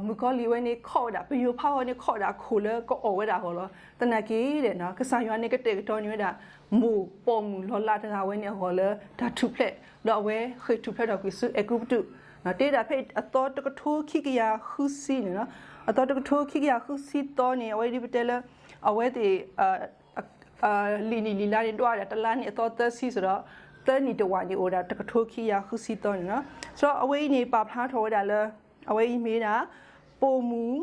မုၣ်ကီၤလံၢ်ဝဲန့ၣ်ခီၣ်ဝဲဒၣ် ပယိၤဖးဂီၤန့ၣ်ခီၣ်ဝဲဒၣ်အခိၣ်လၢကအီၣ်ဝဲဒၣ်အဂီၢ်လီၤ. သနာ်က့ဒီး ကစၢ်ယွၤန့ၣ်ကတဲာ်ကတီၤန့ၢ်ဝဲဒၣ် မိၢ်ပိာ်မုၣ်လီၤလးတဂၤဝဲန့ၣ်အဂီၢ်လၢတၢ်ထူၣ်ဖျဲး ဒီးအဝဲဃ့ၢ်ထူၣ်ဖျဲးထီၣ်ကွံာ်ဆူအဲၤကူပတူး တဲဒၣ်ဖဲအသီတကထိခံကယၤဃုဆံန့ၣ်လီၤ. အသီတကထိခံကယၤဃုဆံသီန့ၣ် အဝဲဒ်ပတဲလၢ အဝဲသ့ၣ် လံာ်နံၣ်လံာ်လါန့ၣ် ဒွးဝဲဒၣ်တလါန့ၣ်အသီသၢဆံစ့ၢ်ဒီး သၢနံၣ်တဝာ်န့ၣ်အိၣ်ဝဲဒၣ်တကထိခံကယၤဃုဆံသီန့ၣ်လီၤ. စ့ၢ်ဒီးအဝဲအံၤန့ၣ် ပာ်ဖျါထီၣ်ဝဲဒၣ်လၢ အဝဲအံၤမ့ၢ်ဒၣ် ပိာ်မုၣ်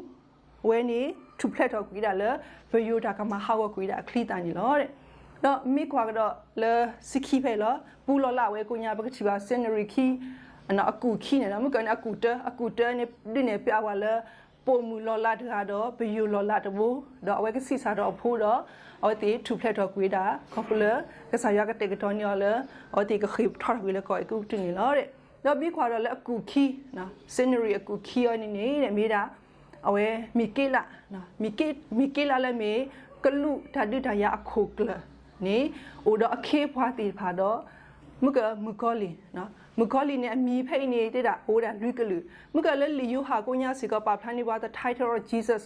ဝဲန့ၣ် ထူၣ်ဖျဲးထီၣ်ကွံာ်ဒၣ်လၢ ပယိၤတၢ်ကမၤဟးဂီၤကွံာ်ဒၣ်အချံသၣ်န့ၣ်လီၤ. ဒီးမ့ၢ်ကွၢ်ကဒီးလၢဆံခံဖဲအံၤလီၤ ပူလီၤလးဝဲကိညါ ပကထံၣ်ဘၣ် century ခံ အကူၣ်ခံန့ၣ်လီၤ. မ့ၢ်ကန့ၣ် အကူၣ်တၢ အကူၣ်တၢန့ၣ် ဒုးနဲၣ်ဖျါဝဲလၢ ပိာ်မုၣ်လီၤလးတဂၤဒီး ပယိၤလီၤလးတဘိ ဒီးအဝဲကဆံးစၢ်ထီၣ်အဖိဒီး အဝဲသ့ၣ်ထူၣ်ဖျဲးထီၣ်ကွံာ်ဝဲဒၣ် ခီဖျိလၢ ကစၢ်ယွၤကတဲာ်ကတီၤန့ၢ်အီၤလၢ အဝဲသ့ၣ်ကဃ့ၢ်ထီၣ်ထီၣ်ကွံာ်လၢကီၢ်အဲၤကူပတူးန့ၣ်လီၤ. ဒီးမ့ၢ်ကွၢ်ဒီးလၢအကူၣ်ခံ century အကူၣ်ခံအီၤန့ၣ်န့ၣ် မ့ၢ်ဒၣ် အဝဲမံၤက့လး မံၤက့လးလၢမ့ၢ် ကလူးတၢ်ဒုးတၢ်ယၤအခိၣ်ကျၢၢ်န့ၣ် အိၣ်ဒီးအခ့အပှၤသ့ၣ်တဖၣ်ဒီး မုၢ်ကမုၣ်ကီၤလံၢ် မုၣ်ကီၤလံၢ်န့ၣ် အမံၤဖဲအံၤန့ၣ် တဲဒၣ်အိၣ်ဝဲဒၣ်လွံၢ်ကလုာ် မုၢ်ကလၢလံာ်ယိၤဟၣ်ကိညါစ့ၢ်ကီး ပာ်ဖျါန့ၢ်ပှၤ the title of Jesus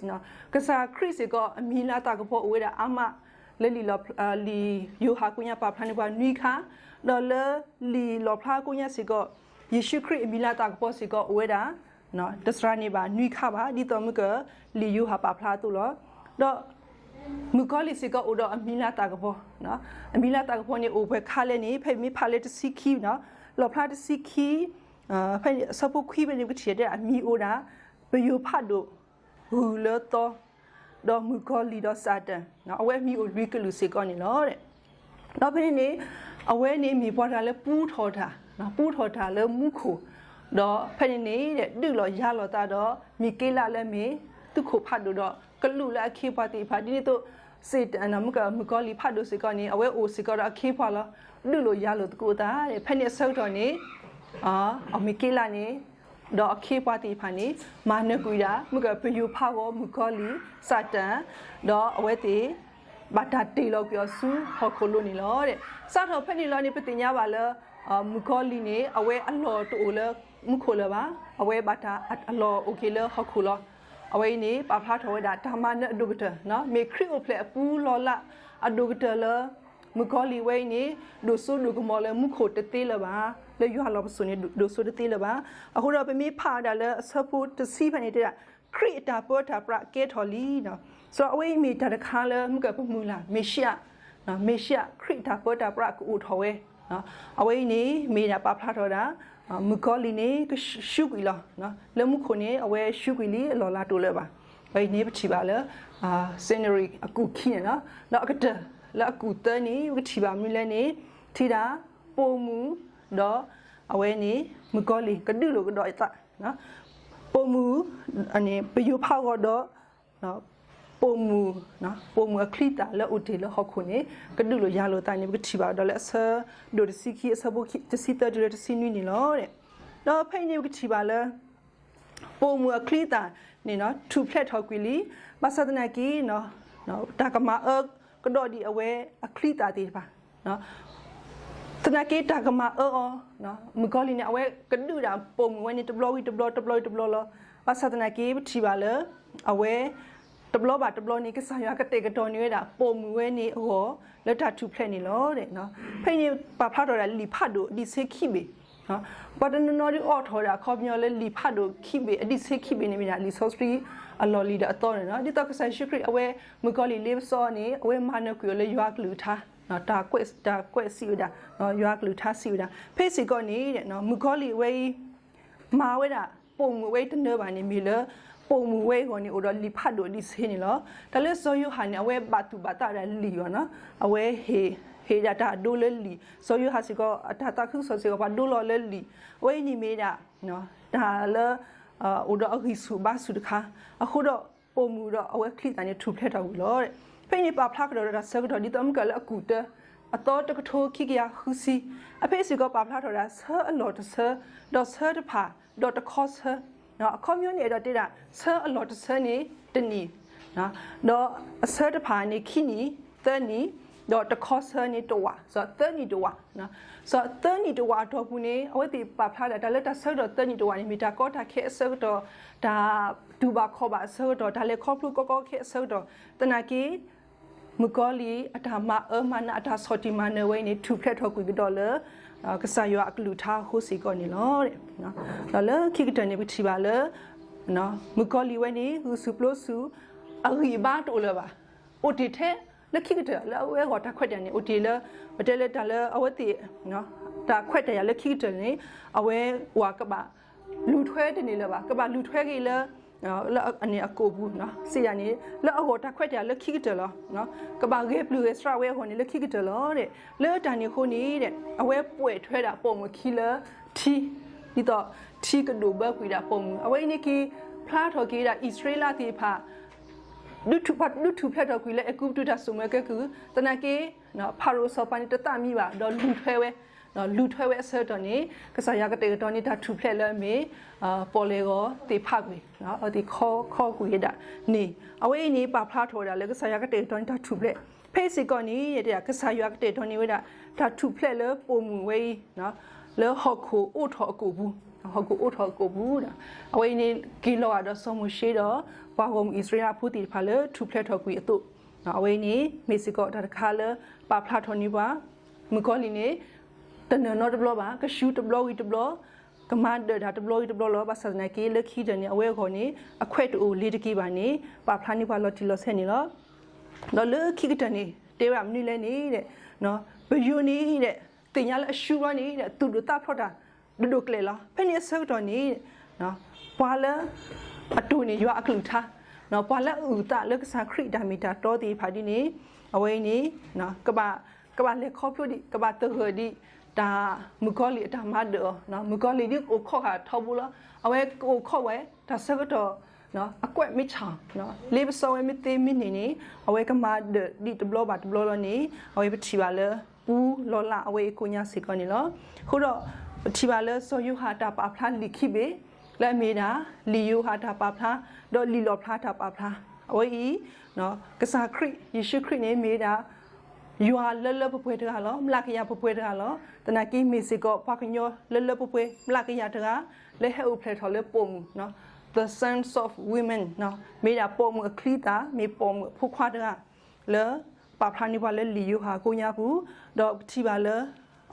ကစၢ်ခရံာ်စ့ၢ်ကီး အမံၤလၤသၣ်ကပီၤအိၣ်ဝဲဒၣ်အါမး လၢလံာ်လီၣ်ဖျါ လံာ်ယိၤဟၣ်ကိညါပာ်ဖျါန့ၢ်ပှၤနွံခါ ဒီးလၢလံာ်လီၣ်ဖျါကိညါစ့ၢ်ကီး ယ့ၣ်ၡူးခရံာ်အမံၤလၤသၣ်ကပီၤစ့ၢ်ကီးအိၣ်ဝဲဒၣ် တစှၤန့ၢ်ဘၣ်နွံခါဘၣ် ဒ်သိးမုၢ်က လံာ်ယိၤဟၣ်ပာ်ဖျါအသိးလီၤ. ဒီး မုၣ်ကီၤလံၢ်စ့ၢ်ကီးအိၣ်ဒီးအမံၤလၤသၣ်ကပီၤ အမံၤလၤသၣ်ကပီၤန့ၣ်အိၣ်ပှဲၤခါလဲၣ်န့ၣ် ဖဲမ့ၢ်ဖးလၢတဆံခံ လီၣ်ဖျါတဆံခံ ဖဲအဆၢဖိခွံဖဲန့ၣ် ပကထံၣ်တဲဒၣ်အမံၤအိၣ်ဒၣ် ပယိၤဖးဒိၣ် ဂုၢ်လၢသီ ဒီးမုၣ်ကီၤလံၢ်ဒီးစးတၢ် အဝဲမံၤအိၣ်လွံၢ်ကလုာ်စ့ၢ်ကီးန့ၣ်လီၤ. ဒီးဖဲန့ၣ်န့ၣ် အဝဲန့ၣ်မ့ၢ်ပှၤတဂၤလၢပူထီၣ်တၢ် ပူထီၣ်တၢ်လၢမူခိၣ် ဒီးဖဲန့ၣ်န့ၣ် ဒုးလိာ်ယၤလိာ်သးဒီး မံၤက့လးလၢမ့ၢ် သုးခိၣ်ဖးဒိၣ်ဒီး ကလူးလၢအခ့အပှၤသ့ၣ်တဖၣ် ဒ်န့ၣ်အသိး စ့ၣ်တၢ် မုၣ်က မုၣ်ကီၤလံၢ်ဖးဒိၣ်စ့ၢ်ကီးန့ၣ် အဝဲအိၣ်စ့ၢ်ကီးဒီးအခ့အပှၤလီၤ. ဒုးလိာ်ယၤလိာ်သကိးအသး ဖဲန့ၣ်အဆၢကတီၢ်န့ၣ် အမံၤက့လးန့ၣ် ဒီးအခ့အပှၤသ့ၣ်တဖၣ်န့ၣ် မၤနၢၤကွံာ်ဒၣ် မုၢ်က ပယိၤဖးဂီၤမုၣ်ကီၤလံၢ် စးတၢ် ဒီးအဝဲသ့ၣ် ဘၣ်တၢ်တ့ၢ်လီၤကွံာ်အီၤဆူဟီၣ်ခိၣ်လိၤန့ၣ်လီၤ. စးထီၣ်ဖဲန့ၣ်လီၤန့ၣ် ပသ့ၣ်ညါဘၣ်လၢ မုၣ်ကီၤလံၢ်န့ၣ် အဝဲအလီၢ်တအိၣ်လၢမူခိၣ်လၢၤဘၣ်. အဝဲဘၣ်တၢ်အလီၢ်အိၣ်က့ၤလၢဟီၣ်ခိၣ်လီၤ. အဝဲအံၤန့ၣ် ပာ်ဖျါထီၣ်ဝဲဒၣ်တၢ်မၤနၢၤအဒိၣ်ကတၢၢ် မ့ၢ်ခရံာ်အိၣ်ဖျဲၣ်အပူလီၤလးအဒိၣ်ကတၢၢ်လၢ မုၣ်ကီၤလံၢ်ဝဲအံၤန့ၣ် ဒိၣ်စိဒိၣ်ကမီၤလၢမူခိၣ်တသ့လၢၤဘၣ်. လၢယွၤလီၢ်ပစိာ်န့ၣ် ဒိၣ်စိတသ့လၢၤဘၣ်. အဃိဒီးပမ့ၢ်ဖးဝဲဒၣ်လၢအဆၢဖိတဆံဖဲန့ၣ်တဲဒၣ် ခရံာ်အတၢ်ပၢတၢ်ပြးကဲထီၣ်လံ. စးအဝဲအံၤမ့ၢ်တၢ်တခါလၢမုၢ်ကပမုၢ်လၢ် မ့ၤၡံအၤ မ့ၤၡံအၤ ခရံာ်အတၢ်ပၢတၢ်ပြးကအိၣ်ထီၣ်ဝဲ. အဝဲအံၤန့ၣ် မ့ၢ်ဒၣ်ပာ်ဖျါထီၣ်ဝဲဒၣ် မုၣ်ကီၤလံၢ်န့ၣ် ကဆူးကွံာ်လီၤ. လၢမူခိၣ်န့ၣ် အဝဲဆူးကွံာ်လံ အလီၢ်လၤတအိၣ်လၢၤဘၣ်. အဝဲအံၤန့ၣ် ပထံၣ်ဘၣ်လၢ စ့နရံၣ်အကူၣ်ခံန့ၣ်လီၤ. ဒီးအကတၢၢ်လၢအကူၣ်သၢန့ၣ် ပကထံၣ်ဘၣ်မနုၤလဲၣ်န့ၣ် ထံၣ်ဒၣ် ပိာ်မုၣ် ဒီး အဝဲန့ၣ် မုၣ်ကီၤလံၢ် ကဒုးလိာ်ကဒီးအသး ပိာ်မုၣ် ပယိၤဖးဂီၤဒီး ပိာ်မုၣ် ပိာ်မုၣ်အချံသၣ်လၢအိၣ်တ့ၢ်လၢဟီၣ်ခိၣ်န့ၣ် ကဒုးလိာ်ယၤလိာ်သးန့ၣ် ပကထံၣ်ဘၣ်ဒီးလၢအဆၢဒိၣ်တဆံခံ အဆၢဖိတဆံသၢတုၤလၢတဆံနွံန့ၣ်လီၤ. ဒီးဖဲအံၤန့ၣ် ပကထံၣ်ဘၣ်လၢ ပိာ်မုၣ်အချံသၣ်န့ၣ် ထူၣ်ဖျဲးထီၣ်ကွံာ်လံ. ဘၣ်ဆၣ်သနာ်က့ တၢ်ကမၤအၢကဒီးဒံးအဝဲအချံသၣ်သ့ၣ်တဖၣ် သနာ်က့တၢ်ကမၤအၢအီၤ မုၣ်ကီၤလံၢ်န့ၣ် အဝဲကဒုးဒၣ်ပိာ်မုၣ်ဝဲန့ၣ် တဘျီဝံၤတဘျီ တဘျီဝံၤတဘျီလီၤ. ဘၣ်ဆၣ်သနာ်က့ ပထံၣ်ဘၣ်လၢ အဝဲ တဘျီဘၣ်တဘျီန့ၣ် ကစၢ်ယွၤကတဲာ်ကတီၤန့ၢ်ဝဲဒၣ် ပိာ်မုၣ်ဝဲန့ၣ်အဂီၢ် လၢတၢ်ထူၣ်ဖျဲးန့ၣ်လီၤ. ဖဲအံၤန့ၣ် ပာ်ဖျါထီၣ်ဝဲဒၣ်လံာ်ဖးဒိၣ်အဒံးဆှံခံဘ့ၣ်, ပှၤတနီၤနီၤဒုးအိးထီၣ်ဝဲဒၣ် အခီပညီလၢလံာ်ဖးဒိၣ်ခံဘ့ၣ် အဒံးဆှံခံဘ့ၣ်န့ၣ်မ့ၢ်ဒၣ် လံာ်စီဆှံအလီၢ်လံၤဒီးအသီန့ၣ်လီၤ. ဒ်သိးကစၢ်ယ့ၣ်ၡူးခရံာ် အဝဲမုၣ်ကီၤလံၢ်လ့ပစီန့ၣ် အဝဲမၤနၢၤကွံာ်အီၤလၢယွၤအကလုၢ်ကထါ, တၢ်ကွဲးစံးဝဲဒၣ်, ယွၤအကလုၢ်ကထါစံးဝဲဒၣ်. ဖဲစ့ၢ်ကီးန့ၣ် မုၣ်ကီၤလံၢ်အဝဲအံၤ မၤဝဲဒၣ် ပိာ်မုၣ်ဝဲအံၤတနၢၤဘၣ်န့ၣ်မ့ၢ်လၢ ပိာ်မုၣ်ဝဲအံၤအဂီၢ်န့ၣ် အိၣ်ဒီးလံာ်ဖးဒိၣ်အဒံးဆှံန့ၣ်လီၤ. တၢ်လၢစီၤယိၤဟၣ်န့ၣ် အဝဲဘၣ်သူၣ်ဘၣ်သးဝဲဒၣ်လံာ်အီၤ, အဝဲဟ့ၣ်ဒၣ်တၢ်ဒိလၢလံာ်, စီၤယိၤဟၣ်စ့ၢ်ကီး အတၢ်သးခုကစီၣ်စ့ၢ်ကီး ပှၤဒိလီၤလၢလံာ်, အဝဲအံၤန့ၣ်မ့ၢ်ဒၣ် တၢ်လၢ အိၣ်ဒီးအဂံၢ်ဆူၣ်အဘါဆူၣ်တခါ, အဃိဒီးပိာ်မုၣ်ဒီးအဝဲချံသၣ်န့ၣ် ထူၣ်ဖျဲးထီၣ်ကွံာ်လီၤ. ဖဲအံၤန့ၣ် ပာ်ဖျါကဒီးဒီးတၢ်ဆၢကတီၢ် ဒ်သိးမုၢ်ကၢၢ်လၢအကူၣ်တၢ, အသီတကထိခံကယၤဃုဆံ, အဖဲစ့ၢ်ကီးပာ်ဖျါထီၣ်ဝဲဒၣ် ဆၢအလီၢ်တဆၢ, ဒီးဆၢတဖၣ်, ဒီးတခီဆၢ, အခီပညီန့ၣ် အဲၣ်ဒိးတဲဒၣ် ဆၢအလီၢ်တဆၢန့ၣ်တနံၣ်, ဒီးအဆၢတဖၣ်န့ၣ်ခံနံၣ်, သၢနံၣ်, ဒီးတခီဆၢန့ၣ်တဝာ်, သၢနံၣ်တဝာ်, သၢနံၣ်တဝာ်အတီၢ်ပူၤန့ၣ် အဝဲသ့ၣ်ပာ်ဖျါဒၣ်တၢ်လၢတၢ်ဆၢကတီၢ်သၢနံၣ်တဝာ်န့ၣ် မ့ၢ်တၢ်ကီတၢ်ခဲအဆၢကတီၢ်, တၢ်တူၢ်ဘၣ်ခီၣ်ဘၣ်အဆၢကတီၢ်, တၢ်လဲၤခီဖျိကီကီခဲအဆၢကတီၢ်, သနာ်က့ မုၣ်ကီၤလံၢ်အတၢ်မၤအၢမၤနး အတၢ်ဆီၣ်တံၢ်မၤနၢၤဝဲအံၤန့ၣ် ထူၣ်ဖျဲးထီၣ်ကွံာ်ကဒီးလၢ ကစၢ်ယွၤအကလုၢ်ကထါအဃိစ့ၢ်ကီးန့ၣ်လီၤ. ဒီးလၢခံကတၢၢ်န့ၣ် ပထံၣ်ဘၣ်လၢ မုၣ်ကီၤလံၢ်ဝဲန့ၣ် ဂုာ်ဆူၣ်ပျိဆူၣ် အဂံၢ်အဘါတအိၣ်လၢၤဘၣ်. အိၣ်တ့ၢ်ထဲလၢခံကတၢၢ် လၢအဝဲအဂီၢ်တၢ်ခွဲးတၢ်ယာ်န့ၣ် အိၣ်တ့ၢ်လၢ ပတဲလၢတၢ်လၢအဝဲသ့ၣ် တၢ်ခွဲးတၢ်ယာ်လၢခံကတၢၢ်န့ၣ် အဝဲဝၤကဘၣ်လူၤထွဲတန့ၢ်လၢၤဘၣ်, ကဘၣ်လူၤထွဲက့ၤလၢ လၢအန့ၣ်အကိာ်ပူၤ, စံးယၤန့ၣ် လၢအဂီၢ်တၢ်ခွဲးတၢ်ယာ်လၢခံကတၢၢ်လီၤ. ကဘၣ်ဂဲၤပျုၢ်ဂဲၤစှးဝဲအဂီၢ်န့ၣ် လၢခံကတၢၢ်လီၤ. လၢတၢ်န့ၣ်အဃိန့ၣ် အဝဲပှဲၤထွဲဒၣ်ပိာ်မုၣ်ခံလၢထံ, ဒ်သိးထံကဒိၣ်ဘၢကွံာ်ဒၣ်ပိာ်မုၣ်, အဝဲအံၤန့ၣ်က့ၤဖျါထီၣ်က့ၤဒၣ်အံၣ်စရ့လးသ့ၣ်တဖၣ် ဒုးထူၣ်ဖျဲးထီၣ်ကွံာ်လၢအဲၤကူပတူးတၢ်စိာ်မုာ်အကဲကုၢ်, သနာ်က့ ဖၤရိၤစီၤပၤန့ၣ်တသးမံဘၣ် ဒီးလူၤထွဲဝဲ, လူၤထွဲဝဲအဆၢကတီၢ်န့ၣ် ကစၢ်ယွၤကတဲာ်ကတီၤန့ၢ်တၢ်ထူၣ်ဖျဲးလၢအမ့ၢ် ပီၣ်လဲၣ်ဂီၤသ့ၣ်ဖးကွံာ် အဝဲသ့ၣ်ခီခီကွံာ်ဝဲဒၣ်န့ၣ်, အဝဲအံၤန့ၣ် ပာ်ဖျါထီၣ်ဝဲဒၣ်လၢကစၢ်ယွၤကတဲာ်ကတီၤန့ၢ်တၢ်ထူၣ်ဖျဲး, ဖဲစ့ၢ်ကီးန့ၣ် ကစၢ်ယွၤကတဲာ်ကတီၤန့ၢ်ဝဲဒၣ် တၢ်ထူၣ်ဖျဲးလၢပိာ်မုၣ်ဝဲအံၤ လၢဟီၣ်ခိၣ်အိးထီၣ်အကိာ်ပူၤ, ဟီၣ်ခိၣ်အိးထီၣ်အကိာ်ပူၤ, အဝဲအံၤန့ၣ် က့ၤလီၤဂာ်ဒီးစီၤမိၤၡ့ဒီး ပှၤဂီၢ်မုၢ်အံၣ်စရ့လးဖိသ့ၣ်တဖၣ်လၢထူၣ်ဖျဲးထီၣ်ကွံာ်အသိး, အဝဲအံၤန့ၣ် မ့ၢ်စ့ၢ်ကီးတၢ်တခါလၢပာ်ဖျါထီၣ်န့ၢ်ပှၤ မုၣ်ကီၤလံၢ်န့ၣ် တနၢၤနီတဘျီဘၣ်, ကဆူတဘျီဝံၤတဘျီ, ကမၤဒၢးတၢ်တဘျီဝံၤတဘျီလီၤ. ဘၣ်ဆၣ်သနာ်က့ လၢခံကတၢၢ်န့ၣ် အဝဲအဂီၢ်န့ၣ် အခွဲးတအိၣ်လ့ၤတက့ၤဘၣ်န့ၣ် ပာ်ဖျါန့ၢ်ပှၤလီၤတံၢ်လီၤဆဲးန့ၣ်လီၤ. ဒီးလၢခံကတၢၢ်န့ၣ် တဲဝဲဒၣ်မနုၤလဲၣ်န့ၣ် ပယိၤန့ၣ် သ့ၣ်ညါလၢအရှုံးဘျီန့ၣ် သူၣ်ဒိၣ်သးဖျိးတၢ် ဒိၣ်ဒိၣ်ကျဲၤလီၤ. ဖဲန့ၣ်အဆၢကတီၢ်န့ၣ် ပှၤလၢ အတိၢ်န့ၢ်ယွၤအကလုၢ်ကထါ, ပှၤလၢအအုၣ်အသးလၢကစၢ်ခရံာ်တၢ်မ့ၢ်တၢ်တီသ့ၣ်တဖၣ်ဒ်န့ၣ် အဝဲအံၤန့ၣ် ကဘၣ် ကဘၣ်လဲၤခီဖျိဒံး ကဘၣ်သဂၢၢ်ဒံး တၢ်မုၣ်ကီၤလံၢ်အတၢ်မၤဒၢးအီၤ, မုၣ်ကီၤလံၢ်ဒ်ကအိၣ်ခိးဃာ်ထီဘိလီၤ. အဝဲကအိၣ်ခိးဝဲ တၢ်ဆၢကတီၢ် အကွဲးမ့ၢ်ဆၣ် လ့ပစီဝဲမ့ၢ်သ့မ့ၢ်န့ၢ်န့ၣ် အဝဲကမၤဒၢးဒံးတဘျီဘၣ်တဘျီလီၤန့ၣ် အဝဲပထံၣ်ဘၣ်လၢ ပူလီၤလးအဝဲအံၤကိညါစ့ၢ်ကီးန့ၣ်လီၤ. အဃိဒီး ပထံၣ်ဘၣ်လၢစီၤယိၤဟၣ်တၢ်ပာ်ဖျါလံာ်ခံဘ့ၣ် လၢအမ့ၢ်ဒၣ် လံာ်ယိၤဟၣ်တၢ်ပာ်ဖျါ ဒီးလံာ်လီၣ်ဖျါတၢ်ပာ်ဖျါ အဝဲအံၤ ကစၢ်ခရံာ် ယ့ၣ်ၡူးခရံာ်န့ၣ်မ့ၢ်ဒၣ် ယွၤလၢလၢပှဲၤပှဲၤတဂၤလီၤ, မျးကယၤပှဲၤပှဲၤတဂၤလီၤ. သနာ်က့မ့ၢ်စ့ၢ်ကီးပှၤကညီလၢလၢပှဲၤပှဲၤ မျးကယၤတဂၤ လၢဟဲအိၣ်ဖျဲၣ်ထီၣ်လၢပိာ်မုၣ် the sons of women မ့ၢ်ဒၣ်ပိာ်မုၣ်အချံသၣ် မ့ၢ်ပိာ်မုၣ်အဖိခွါတဂၤ လၢပာ်ဖျါန့ၢ်ပှၤလၢလံာ်ယိၤဟၣ်ကိညါပူၤ, ဒီးပထံၣ်ဘၣ်လၢ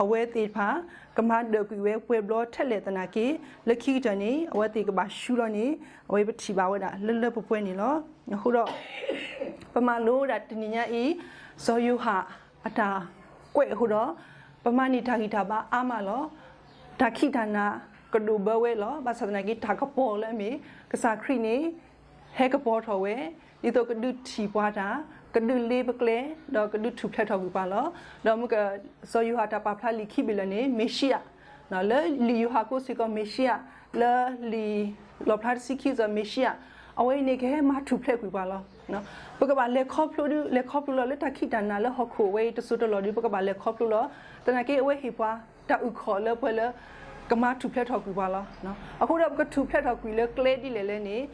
အဝဲသ့ၣ်တဖၣ် ကမၤဒၢးကွံာ်ဝဲပှဲၤဘျီထဲလဲၣ်သနာ်က့ လၢခံကတၢၢ်န့ၣ် အဝဲသ့ၣ်ကဘၣ်ရှုံးလီၤန့ၣ် အဝဲပထံၣ်ဘၣ်ဝဲဒၣ်လၢလၢပှဲၤပှဲၤန့ၣ်လီၤ. အဃိဒီး ပမၤလိဝဲဒၣ်တနံၤညါအံၤ စီၤယိၤဟၣ်အတၢ်ကွဲးအဃိဒီး ပမၤန့ၢ်တၢ်ဂံၢ်တၢ်ဘါအါမးလီၤ. တၢ်ခံးတၢ်နၤကဒိၣ်ဘၢဝဲလီၤ. ဘၣ်ဆၣ်သနာ်က့ တၢ်ကပီၤလၢအမ့ၢ် ကစၢ်ခရံာ်န့ၣ် ဟဲကပီၤထီၣ်ဝဲ ဒ်သိးကဒုးထံၣ်ပှၤတၢ်, ကဒုးလ့ပကျဲ, ဒီးကဒုးထူၣ်ဖျဲးထီၣ်ကွံာ်ပှၤလီၤ. ဒီးမ့ၢ်က စီၤယိၤဟၣ်တၢ်ပာ်ဖျါလံာ်ခံဘ့ၣ်လၢာ်န့ၣ် မ့ၤၡံအၤ, လၢလံာ်ယိၤဟၣ်ကိးစ့ၢ်ကီးမ့ၤၡံအၤ, လၢလံာ်လီၣ်ဖျါတဆံခံစ့ၢ်ကီးမ့ၤၡံအၤ, အဝဲအံၤန့ၣ်ကဟဲမၤထူၣ်ဖျဲးကွံာ်ပှၤလီၤ. ပကဘၣ်လဲၤခီဖျိဒုး လဲၤခီဖျိလီၤ လၢတၢ်ခံးတၢ်နၤလၢဟီၣ်ခိၣ်ဝဲအံၤတစိၤတလီၢ်ဒုး ပကဘၣ်လဲၤခီဖျိလီၤ. သနာ်က့အဝဲဟ့ၣ်ပှၤ တၢ်အုၣ်ခီၣ်လၢပှဲၤလၢ ကမၤထူၣ်ဖျဲးထီၣ်ကွံာ်ပှၤလီၤ. အဃိဒီးပကထူၣ်ဖျဲးထီၣ်ကွံာ်လၢကျဲဒ်လဲၣ်လဲၣ်န့ၣ်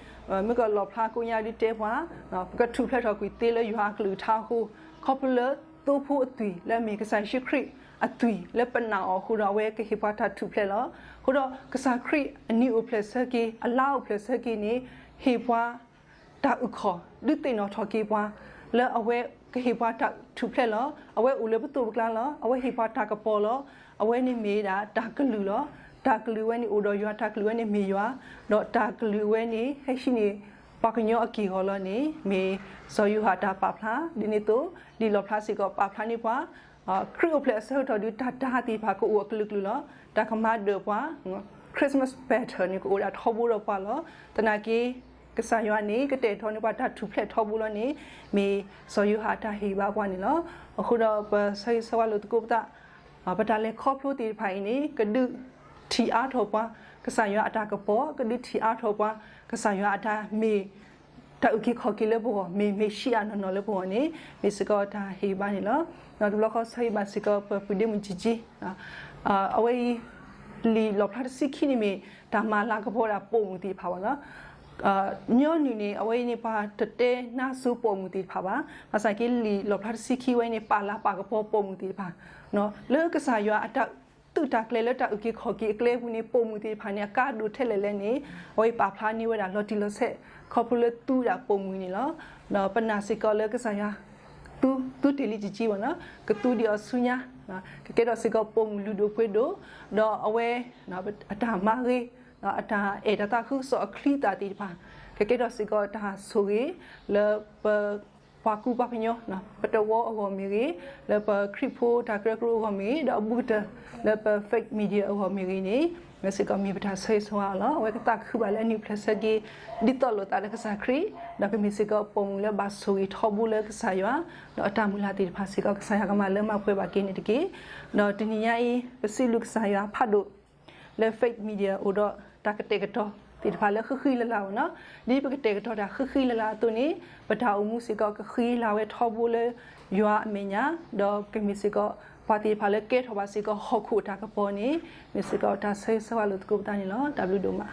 မ့ၢ်ကလီၣ်ဖျါကိညါဒုးတဲပှၤ ပကထူၣ်ဖျဲးထီၣ်ကွံာ်သ့လၢယွၤအကလုၢ်ကထါအဃိ ခီဖျိလၢသိဖိအသွံၣ် လၢအမ့ၢ်ကစၢ်ယ့ၣ်ၡူးခရံာ်အသွံၣ်လၢပနာ်အီၤအဃိဒီး အဝဲကဟ့ၣ်ပှၤတၢ်ထူၣ်ဖျဲးလီၤ. အဃိဒီးကစၢ်ခရံာ်အနံၤအိၣ်ဖျဲၣ်ဆၢက့ၤ အလါအိၣ်ဖျဲၣ်ဆၢက့ၤန့ၣ် ဟ့ၣ်ပှၤ တၢ်အုၣ်ခီၣ် ဒုးသ့ၣ်နီၣ်ထီၣ်က့ၤပှၤ လၢအဝဲကဟ့ၣ်ပှၤတၢ်ထူၣ်ဖျဲးလီၤ. အဝဲအိၣ်လၢပသိးပကျါလီၤ. အဝဲဟ့ၣ်ပှၤတၢ်ကပီၤလီၤ. အဝဲန့ၣ်မ့ၢ်ဒၣ်တၢ်ကလုၢ်လီၤ. တၢ်ကလုၢ်ဝဲန့ၣ်အိၣ်ဒီးယွၤ, တၢ်ကလုၢ်ဝဲန့ၣ်မ့ၢ်ယွၤ, ဒီးတၢ်ကလုၢ်ဝဲန့ၣ် ဟဲဟံးန့ၢ်ပှၤကညီအက့ၢ်အဂီၤလီၤန့ၣ် မ့ၢ်စီၤယိၤဟၣ်တၢ်ပာ်ဖျါ. ဒ်န့ၣ်အသိး လံာ်လီၣ်ဖျါစ့ၢ်ကီးပာ်ဖျါန့ၢ်ပှၤ ခရံာ်အိၣ်ဖျဲၣ်အဆၢကတီၢ်ဒီး တၢ်တၤသ့ၣ်တဖၣ်ကအိၣ်အကလုာ်ကလုာ်လီၤ. တၢ်ကမၤဒၢၣ်ပှၤ Christmas pattern န့ၣ် ကအိၣ်ဒၣ်ထီဘိဒီးပှၤလီၤ. သနာ်က့ ကစၢ်ယွၤန့ၣ် ကတဲာ်ကတီၤန့ၢ်ပှၤတၢ်ထူၣ်ဖျဲးထီဘိလီၤန့ၣ် မ့ၢ်စီၤယိၤဟၣ်တၢ်ဟ့ၣ်ဘါပှၤန့ၣ်လီၤ. အဃိဒီးပဆၢဂ့ၤဆၢဝါလိာ်သကိးပသး ပတၢ်လဲၤခီဖျိသ့ၣ်တဖၣ်အံၤန့ၣ် ကဒုးထံၣ်အါထီၣ်ပှၤ ကစၢ်ယွၤအတၢ်ကပီၤ, ကဒုးထံၣ်အါထီၣ်ပှၤ ကစၢ်ယွၤအတၢ်မ့ၢ် တၢ်အုၣ်က့ၤခီၣ်က့ၤလၢပဂီၢ် မ့ၢ်မ့ၢ်ဆံးအါနီၢ်နီၢ်လၢပဂီၢ်န့ၣ် မ့ၢ်စ့ၢ်ကီးတၢ်ဟ့ၣ်ဘါန့ၣ်လီၤ. တဘျီဃီဆၢဂ့ၤဘၣ်စ့ၢ်ကီး ပပုၢ်ဒ့မုၣ်ကၠံကၠံ အဝဲအံၤ လံာ်လီၣ်ဖျါတဆံခံန့ၣ်မ့ၢ် တၢ်မၤလၤကပီၤဒၣ်ပိာ်မုၣ်သ့ၣ်တဖၣ်ဘၣ်လီၤ. ညီနုၢ်န့ၣ် အဝဲအံၤန့ၣ် ပှၤတတဲနါစိၤပိာ်မုၣ်သ့ၣ်တဖၣ်ဘၣ်. ဘၣ်ဆၣ်က့လံာ်လီၣ်ဖျါတဆံခံဝဲအံၤန့ၣ် ပာ်လၤပာ်ကပီၤပိာ်မုၣ်သ့ၣ်တဖၣ် လၢကစၢ်ယွၤအတၢ်သုးတၢ်ကျဲၤလၢတၢ်အုၣ်က့ၤခီၣ်က့ၤအကျဲပူၤန့ၣ် ပိာ်မုၣ်သ့ၣ်တဖၣ်န့ၣ် အကါဒိၣ်ထဲလဲၣ်လဲၣ်န့ၣ် အဝဲအံၤပာ်ဖျါန့ၢ်ဝဲဒၣ်လီၤတံၢ်လီၤဆဲး ခီဖျိလၢသူဒၣ်ပိာ်မုၣ်န့ၣ်လီၤ. ဒီးပနာ်စ့ၢ်ကီးလၢကစၢ်ယွၤ သူ သူတ့ၢ်လံကၠံကၠံဘၣ်နီၤ ကသူဒံးအီၤဆူညါ ကကဲထီၣ်စ့ၢ်ကီးပိာ်မုၣ်လုၢ်ဒိၣ်ပှ့ၤဒိၣ် ဒီးအဝဲ အတၢ်မၤဂ့ၤ အတၢ်အဲၣ်တၢ်သးခုကစီၣ်အချံအသၣ်သ့ၣ်တဖၣ် ကကဲထီၣ်စ့ၢ်ကီးတၢ်ဆိၣ်ဂ့ၤ လၢပ ပှၤကူပှၤကညီ ပတဝီအဂီၢ်မ့ၢ်ဂ့ၤ, လၢပခရံာ်ဖိတၢ်ကရၢကရိအဂီၢ်မ့ၢ်ဂ့ၤ, ဒီးအဘူးကတၢၢ်လၢပ faith media အဂီၢ်မ့ၢ်ဂ့ၤန့ၣ် မ့ၢ်စ့ၢ်ကီးမ့ၢ်ပတၢ်ဆၢဂ့ၤဆၢဝါအီၤလီၤ. အဝဲကသးခုဘၣ်လၢအနံၣ်ဖျၢၣ်ဆၢက့ၤ ဒ်သိးလိာ်သးလၢကစၢ်ခရံာ်, ဒီးကမ့ၢ်စ့ၢ်ကီးပိာ်မုၣ်လၢဘၣ်ဆိၣ်ဂ့ၤထီဘိလၢကစၢ်ယွၤ, ဒီးအတၢ်မုၢ်လၢ်သ့ၣ်တဖၣ်စ့ၢ်ကီး ကစၢ်ယွၤကမၤလၢမၤပှဲၤဘၣ်က့ၤန့ၣ်တက့ၢ်. ဒီးတနံၤညါအံၤ ပစံးဘျုးကစၢ်ယွၤဖးဒိၣ် လၢ faith media အိၣ်ဒီးတၢ်ကတဲာ်ကတီၤသ့ၣ်တဖၣ်လၢဃံဃံလၤလၤအီၤနီၤ. ဒ်ပကတဲာ်ကတီၤတၢ်ဃံဃံလၤလၤအသိးန့ၣ် ပတၢ်အိၣ်မူစ့ၢ်ကီးကဃံလၤဝဲထီဘိလၢယွၤအမဲာ်ညါ, ဒီးကမ့ၢ်စ့ၢ်ကီး ပှၤသ့ၣ်တဖၣ်လၢကဲထီၣ်ဘၣ်စ့ၢ်ကီးဟီၣ်ခိၣ်အတၢ်ကပီၤန့ၣ် မ့ၢ်စ့ၢ်ကီးတၢ်ဆၢဂ့ၤဆၢဝါလိာ်သကိးပသးန့ၣ်လီၤ. တၢ်ဘျုးဒိၣ်မး.